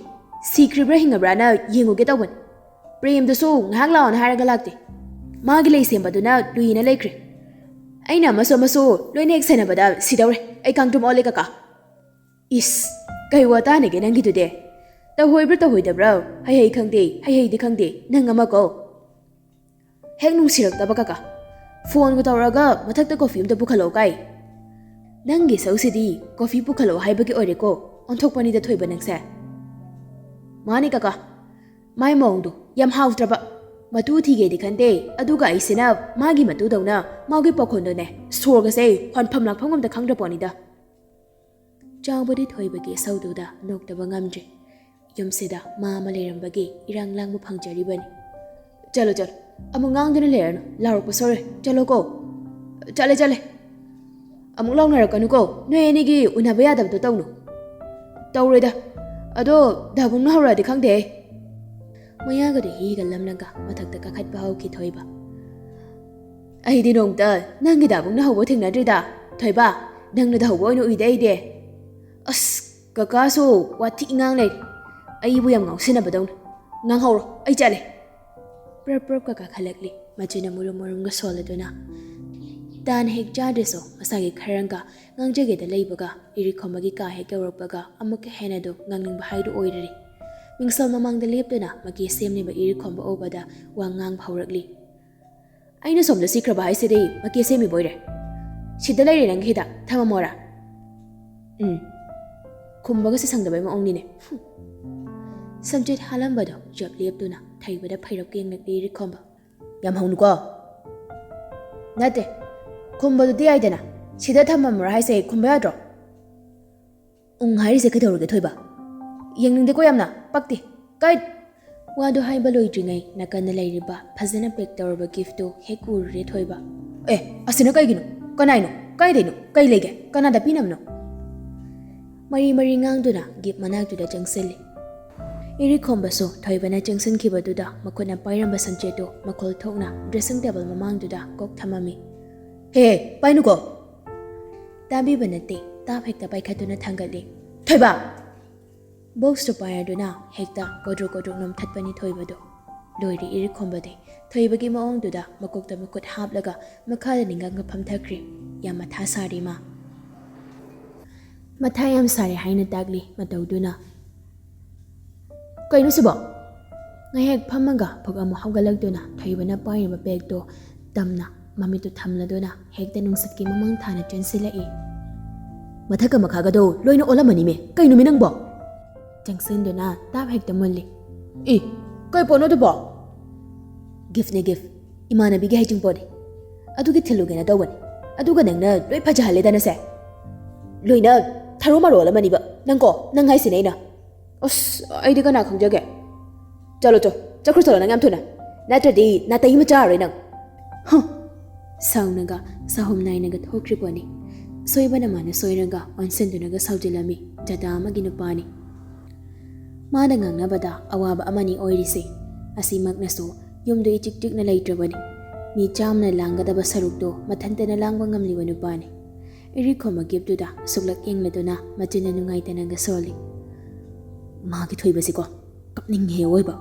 ꯁꯤꯈ꯭ꯔꯤꯕ꯭ꯔꯥ ꯍꯤꯡꯉꯕ꯭ꯔꯥꯅ ꯌꯦꯡꯉꯨꯒꯦ ꯇꯧꯕꯅꯤ꯫ ꯄ꯭ꯔꯦꯝꯗꯨꯁꯨ ꯉꯥꯏꯍꯥꯛ ꯂꯥꯛꯑꯣꯅ ꯍꯥꯏꯔꯒ ꯂꯥꯛꯇꯦ꯫ ꯃꯥꯒꯤ ꯂꯩ ꯁꯦꯝꯕꯗꯨꯅ ꯂꯨꯏꯅ ꯂꯩꯈ꯭ꯔꯦ꯫ ꯑꯩꯅ ꯑꯃꯁꯨ ꯑꯃꯁꯨ ꯂꯣꯏꯅ ꯍꯦꯛ ꯁꯦꯟꯅꯕꯗ ꯁꯤꯗꯧꯔꯦ꯫ ꯑꯩ ꯀꯥꯡꯗ꯭ꯔꯨꯝ ꯑꯣꯜꯂꯦ ꯀꯀꯥ꯫" "ꯏꯁ, ꯀꯩ ꯋꯥ ꯇꯥꯅꯤꯒꯦ ꯅꯪꯒꯤꯗꯨꯗꯤ? ꯇꯧꯍꯣꯏꯕ꯭ꯔꯥ ꯇꯧꯍꯣꯏꯗꯕ꯭ꯔꯥ? ꯍꯩꯍꯩ ꯈꯪꯗꯦ, ꯍꯩꯍꯩꯗꯤ ꯈꯪꯗꯦ, ꯅꯪ ꯑꯃ ꯀꯧ꯫" "ꯍꯦꯛ ꯅꯨꯡꯁꯤꯔꯛꯇꯕ ꯀꯀꯥ꯫ ꯐꯣꯟꯒ ꯇꯧꯔꯒ ꯃꯊꯛꯇ ꯀꯣꯐꯤ ꯑꯝꯇ ꯄꯨꯈꯠꯂꯛꯑꯣ ꯀꯥꯏ꯫ ꯅꯪꯒꯤ ꯁꯧꯁꯤꯗꯤ ꯀꯣꯐꯤ ꯄꯨꯈꯠꯂꯛꯑꯣ ꯍꯥꯏꯕꯒꯤ ꯑꯣꯏꯔꯦꯀꯣ꯫ ꯑꯣꯟꯊꯣꯛꯄꯅꯤꯗ ꯊꯣꯏꯕ ꯅꯪꯁꯦ꯫" "ꯃꯥꯅꯤ ꯀꯀꯥ, ꯃꯥꯏ ꯃꯑꯣꯡꯗꯣ ꯌꯥꯝ ꯍꯥꯎꯇ꯭ꯔꯕ꯫ ꯃꯇꯨ ꯊꯤꯒꯦꯗꯤ ꯈꯟꯗꯦ, ꯑꯗꯨꯒ ꯑꯩꯁꯤꯅ ꯃꯥꯒꯤ ꯃꯇꯨꯗꯧꯅ ꯃꯥꯒꯤ ꯄꯥꯈꯣꯟꯗꯣꯅꯦ ꯁꯣꯔꯒꯁꯦ ꯍꯣꯟꯐꯝ ꯂꯥꯛꯐꯝ ꯑꯝꯇ ꯈꯪꯗ꯭ꯔ ꯄꯣꯠꯅꯤꯗ꯫" ꯆꯥꯎꯕꯗꯤ ꯊꯣꯏꯕꯒꯤ ꯏꯁꯧꯗꯨꯗ ꯅꯣꯛꯇꯕ ꯉꯝꯗ꯭ꯔꯦ꯫ ꯌꯨꯝꯁꯤꯗ ꯃꯥ ꯑꯃ ꯂꯩꯔꯝꯕꯒꯤ ꯏꯔꯥꯡ ꯂꯥꯡꯕ ꯐꯪꯖꯔꯤꯕꯅꯤ꯫ "ꯆꯠꯂꯣ, ꯆꯠꯂꯣ, ꯑꯃꯨꯛ ꯉꯥꯡꯗꯨꯅ ꯂꯩꯔꯅꯨ, ꯂꯥꯎꯔꯛꯄ ꯁꯣꯏꯔꯣꯏ, ꯆꯠꯂꯣꯀꯣ꯫" "ꯆꯠꯂꯦ, ꯆꯠꯂꯦ꯫ ꯑꯃꯨꯛ ꯂꯥꯎꯅꯔꯛꯀꯅꯨꯀꯣ, ꯅꯣꯏ ꯑꯅꯤꯒꯤ ꯎꯅꯕ ꯌꯥꯗꯕꯗꯣ ꯇꯧꯅꯨ꯫" "ꯇꯧꯔꯣꯏꯗ, ꯑꯗꯣ ꯗꯥꯕꯨꯡꯅ ꯍꯧꯔꯛꯑꯗꯤ ꯈꯪꯗꯦꯍꯦ꯫" ꯃꯌꯥꯒꯗꯣ ꯍꯤꯒ ꯂꯝꯂꯒ ꯃꯊꯛꯇ ꯀꯥꯈꯠꯄ ꯍꯧꯈꯤ ꯊꯣꯏꯕ꯫ "ꯑꯩꯗꯤ ꯅꯣꯡꯃꯇ ꯅꯪꯒꯤ ꯗꯥꯕꯨꯡꯅ ꯍꯧꯕ ꯊꯦꯡꯅꯗ꯭ꯔꯤꯗ, ꯊꯣꯏꯕ, ꯅꯪꯅ ꯍꯧꯕ ꯑꯣꯏꯅ ꯎꯏꯗ ꯑꯩꯗꯤ꯫ ꯑꯁ, ꯀꯀꯥꯁꯨ ꯋꯥꯊꯤ ꯉꯥꯡ ꯂꯩꯔꯦ, ꯑꯩꯕꯨ ꯌꯥꯝ ꯉꯥꯎꯁꯤꯟꯅꯕꯗꯧꯅ꯫ ꯉꯥꯡꯍꯧꯔꯣ, ꯑꯩ ꯆꯠꯂꯦ꯫" ꯄ꯭ꯔꯞ ꯄ꯭ꯔꯞꯀ ꯀꯥꯈꯠꯂꯛꯂꯤ, ꯃꯆꯤꯟꯅ ꯃꯨꯔꯨꯝ ꯃꯨꯔꯨꯝꯒ ꯁꯣꯜꯂꯗꯨꯅ꯫ ꯇꯥꯟ ꯍꯦꯛ ꯆꯥꯗ꯭ꯔꯁꯨ ꯃꯁꯥꯒꯤ ꯈꯔꯪꯒ ꯉꯥꯡꯖꯒꯦꯗ ꯂꯩꯕꯒ ꯏꯔꯤꯛꯈꯣꯝꯕꯒꯤ ꯀꯥ ꯍꯦꯛ ꯌꯧꯔꯛꯄꯒ ꯑꯃꯨꯛꯀ ꯍꯦꯟꯅꯗꯨ ꯉꯥꯡꯅꯤꯡꯕ ꯍꯥꯏꯗꯨ ꯑꯣꯏꯔꯔꯤ꯫ ꯃꯤꯡꯁꯦꯜ ꯃꯃꯥꯡꯗ ꯂꯦꯞꯇꯨꯅ ꯃꯀꯤ ꯁꯦꯝꯂꯤꯕ ꯏꯔꯤꯛꯈꯣꯝꯕ ꯎꯕꯗ ꯋꯥ ꯉꯥꯡꯕ ꯍꯧꯔꯛꯂꯤ꯫ "ꯑꯩꯅ ꯁꯣꯝꯗ ꯁꯤꯈ꯭ꯔꯕ ꯍꯥꯏꯁꯤꯗꯤ ꯃꯀꯤ ꯁꯦꯝꯃꯤꯕ ꯑꯣꯏꯔꯦ꯫ ꯁꯤꯗ ꯂꯩꯔꯦ ꯅꯪꯒꯤ ꯍꯤꯗꯥꯛ, ꯊꯝꯃꯝꯃꯣꯔꯥ?" "ꯎꯝ꯫" ꯈꯨꯝꯕꯒꯁꯦ ꯁꯪꯗꯕꯩ ꯃꯑꯣꯡꯅꯤꯅꯦ꯫ ꯍꯨꯝ꯫ ꯁꯝꯆꯦꯠ ꯍꯥꯜꯂꯝꯕꯗꯣ ꯖꯞ ꯂꯦꯞꯇꯨꯅ ꯊꯩꯕꯗ ꯐꯩꯔꯞ ꯌꯦꯡꯂꯛꯂꯤ ꯏꯔꯤꯛꯈꯣꯝꯕ꯫ "ꯌꯥꯝ ꯍꯧꯅꯨꯀꯣ꯫" "ꯅꯠꯇꯦ, ꯈꯨꯝꯕꯗꯨꯗꯤ ꯌꯥꯏꯗꯅ, ꯁꯤꯗ ꯊꯝꯃꯝꯃꯣꯔꯥ ꯍꯥꯏꯁꯦ ꯈꯨꯝꯕ ꯌꯥꯗ꯭ꯔꯣ?" "ꯎꯪ ꯍꯥꯏꯔꯤꯁꯦ ꯀꯩꯗꯧꯔꯒꯦ ꯊꯣꯏꯕ? ꯌꯦꯡꯅꯤꯡꯗꯦꯀꯣ ꯌꯥꯝꯅ, ꯄꯛꯇꯦ꯫ ꯀꯥꯏ꯫" ꯋꯥꯗꯣ ꯍꯥꯏꯕ ꯂꯣꯏꯗ꯭ꯔꯤꯉꯩ ꯅꯥꯀꯟꯗ ꯂꯩꯔꯤꯕ ꯐꯖꯅ ꯄꯦꯛ ꯇꯧꯔꯕ ꯒꯤꯐꯇꯨ ꯍꯦꯛ ꯎꯔꯨꯔꯦ ꯊꯣꯏꯕ꯫ ꯑꯦ, ꯑꯁꯤꯅ ꯀꯩꯒꯤꯅꯣ? ꯀꯅꯥꯏꯅꯣ? ꯀꯥꯏꯗꯩꯅꯣ? ꯀꯩ ꯂꯩꯒꯦ? ꯀꯅꯥꯗ ꯄꯤꯅꯕꯅꯣ? ꯃꯔꯤ ꯃꯔꯤ ꯉꯥꯡꯗꯨꯅ ꯒꯤꯞ ꯃꯅꯥꯛꯇꯨꯗ ꯆꯪꯁꯤꯜꯂꯤ꯫ ꯏꯔꯤꯛ ꯈꯣꯝꯕꯁꯨ ꯊꯣꯏꯕꯅ ꯆꯪꯁꯤꯟꯈꯤꯕꯗꯨꯗ ꯃꯈꯨꯠꯅ ꯄꯥꯏꯔꯝꯕ ꯁꯝꯆꯦꯠꯇꯨ ꯃꯈꯣꯜ ꯊꯣꯛꯅ ꯗ꯭ꯔꯦꯁꯤꯡ ꯇꯦꯕꯜ ꯃꯃꯥꯡꯗꯨꯗ ꯀꯣꯛ ꯊꯝꯃꯝꯃꯤ꯫ "ꯍꯦ, ꯄꯥꯏꯅꯨꯀꯣ!" ꯇꯥꯕꯤꯕ ꯅꯠꯇꯦ, ꯇꯥꯞ ꯍꯦꯛꯇ ꯄꯥꯏꯈꯠꯇꯨꯅ ꯊꯥꯡꯒꯠꯂꯤ꯫ "ꯊꯣꯏꯕ!" ꯕꯣꯛꯁꯇꯨ ꯄꯥꯏꯔꯗꯨꯅ ꯍꯦꯛꯇ ꯀꯣꯗ꯭ꯔꯣꯛ ꯀꯣꯗ꯭ꯔꯣꯛ ꯅꯣꯝꯊꯠꯄꯅꯤ ꯊꯣꯏꯕꯗꯣ꯫ ꯂꯣꯏꯔꯦ ꯏꯔꯤꯛ ꯈꯣꯝꯕꯗꯤ꯫ ꯊꯣꯏꯕꯒꯤ ꯃꯑꯣꯡꯗꯨꯗ ꯃꯀꯣꯛꯇ ꯃꯈꯨꯠ ꯍꯥꯞꯂꯒ ꯃꯈꯥꯗ ꯅꯤꯡꯒꯥꯡꯒ ꯐꯝꯊꯈ꯭ꯔꯦ꯫ ꯌꯥꯝ ꯃꯊꯥ ꯁꯥꯔꯦ ꯃꯥ꯫ ꯃꯊꯥ ꯌꯥꯝ ꯁꯥꯔꯦ ꯍꯥꯏꯅ ꯇꯥꯛꯂꯤ ꯃꯇꯧꯗꯨꯅ꯫ "ꯀꯩꯅꯣ ꯁꯤꯕꯣ?" ꯉꯥꯏꯍꯥꯛ ꯐꯝꯃꯒ ꯐꯛ ꯑꯃꯨꯛ ꯍꯧꯒꯠꯂꯛꯇꯨꯅ ꯊꯣꯏꯕꯅ ꯄꯥꯏꯔꯤꯕ ꯕꯦꯒꯇꯣ ꯇꯝꯅ ꯃꯃꯤꯠꯇꯨ ꯊꯝꯂꯗꯨꯅ ꯍꯦꯛꯇ ꯅꯨꯡꯁꯤꯠꯀꯤ ꯃꯃꯥꯡ ꯊꯥꯅ ꯆꯦꯟꯁꯤꯜꯂꯛꯏ꯫ "ꯃꯊꯛꯀ ꯃꯈꯥꯒꯗꯣ ꯂꯣꯏꯅ ꯑꯣꯜꯂꯝꯃꯅꯤꯃꯦ꯫ ꯀꯩꯅꯣꯃꯤ ꯅꯪꯕꯣ?" ꯆꯪꯁꯤꯟꯗꯨꯅ ꯇꯥꯞ ꯍꯦꯛꯇ ꯃꯨꯜꯂꯤ꯫ "ꯑꯦ, ꯀꯩ ꯄꯣꯠꯅꯣ ꯑꯗꯨꯕꯣ?" "ꯒꯤꯐꯅꯦ, ꯒꯤꯐ꯫ ꯏꯃꯥꯟꯅꯕꯤꯒꯤ ꯍꯩꯖꯤꯡꯄꯣꯠꯅꯦ꯫ ꯑꯗꯨꯒꯤ ꯊꯤꯜꯂꯨꯒꯦꯅ ꯇꯧꯕꯅꯦ꯫ ꯑꯗꯨꯒ ꯅꯪꯅ ꯂꯣꯏ ꯐꯖꯍꯜꯂꯦꯗꯅꯁꯦ꯫ ꯂꯣꯏꯅ ꯊꯔꯣ ꯃꯔꯣ ꯑꯣꯜꯂꯝꯃꯅꯤꯕ꯫ ꯅꯪꯀꯣ, ꯅꯪ ꯍꯥꯏꯁꯤꯅꯦ ꯑꯩꯅ꯫ ꯑꯁ, ꯑꯩꯗꯤ ꯀꯅꯥ ꯈꯪꯖꯒꯦ? ꯆꯠꯂꯣ ꯆꯣ, ꯆꯠꯈ꯭ꯔꯣ ꯆꯠꯂꯣ ꯅꯪ ꯌꯥꯝ ꯊꯨꯅ꯫ ꯅꯠꯇ꯭ꯔꯗꯤ ꯅꯥꯇꯩ ꯑꯃ ꯆꯥꯔꯔꯣꯏ ꯅꯪ꯫ ꯍꯨꯝ!" ꯁꯥꯎꯅꯒ ꯁꯥꯍꯨꯝ ꯅꯥꯏꯅꯒ ꯊꯣꯛꯈ꯭ꯔꯤꯄꯣꯠꯅꯤ꯫ ꯁꯣꯏꯕꯅ ꯃꯥꯅ ꯁꯣꯏꯔꯒ ꯑꯣꯟꯁꯤꯟꯗꯨꯅꯒ ꯁꯥꯎꯖꯤꯜꯂꯝꯃꯤ꯫ ꯖꯥꯇꯥ ꯑꯃꯒꯤ ꯅꯨꯄꯥꯅꯤ꯫ ꯃꯥꯅ ꯉꯥꯡꯅꯕꯗ ꯑꯋꯥꯕ ꯑꯃꯅꯤ ꯑꯣꯏꯔꯤꯁꯦ꯫ ꯑꯁꯤꯃꯛꯅꯁꯨ ꯌꯨꯝꯗꯨ ꯏꯆꯤꯛ ꯆꯤꯛꯅ ꯂꯩꯇ꯭ꯔꯕꯅꯤ꯫ ꯃꯤ ꯆꯥꯝꯃꯅ ꯂꯥꯡꯒꯗꯕ ꯁꯔꯨꯛꯇꯨ ꯃꯊꯟꯇꯅ ꯂꯥꯡꯕ ꯉꯝꯂꯤꯕ ꯅꯨꯄꯥꯅꯤ꯫ ꯏꯔꯤꯛ ꯈꯣꯝꯕ ꯒꯤꯞꯇꯨꯗ ꯁꯨꯛꯂꯛ ꯌꯦꯡꯂꯗꯨꯅ ꯃꯆꯤꯟꯅ ꯅꯨꯡꯉꯥꯏꯇꯅꯒ ꯁꯣꯜꯂꯤ꯫ "ꯃꯥꯒꯤ ꯊꯣꯏꯕꯁꯤꯀꯣ, ꯀꯞꯅꯤꯡꯉꯦ ꯑꯣꯏꯕ꯫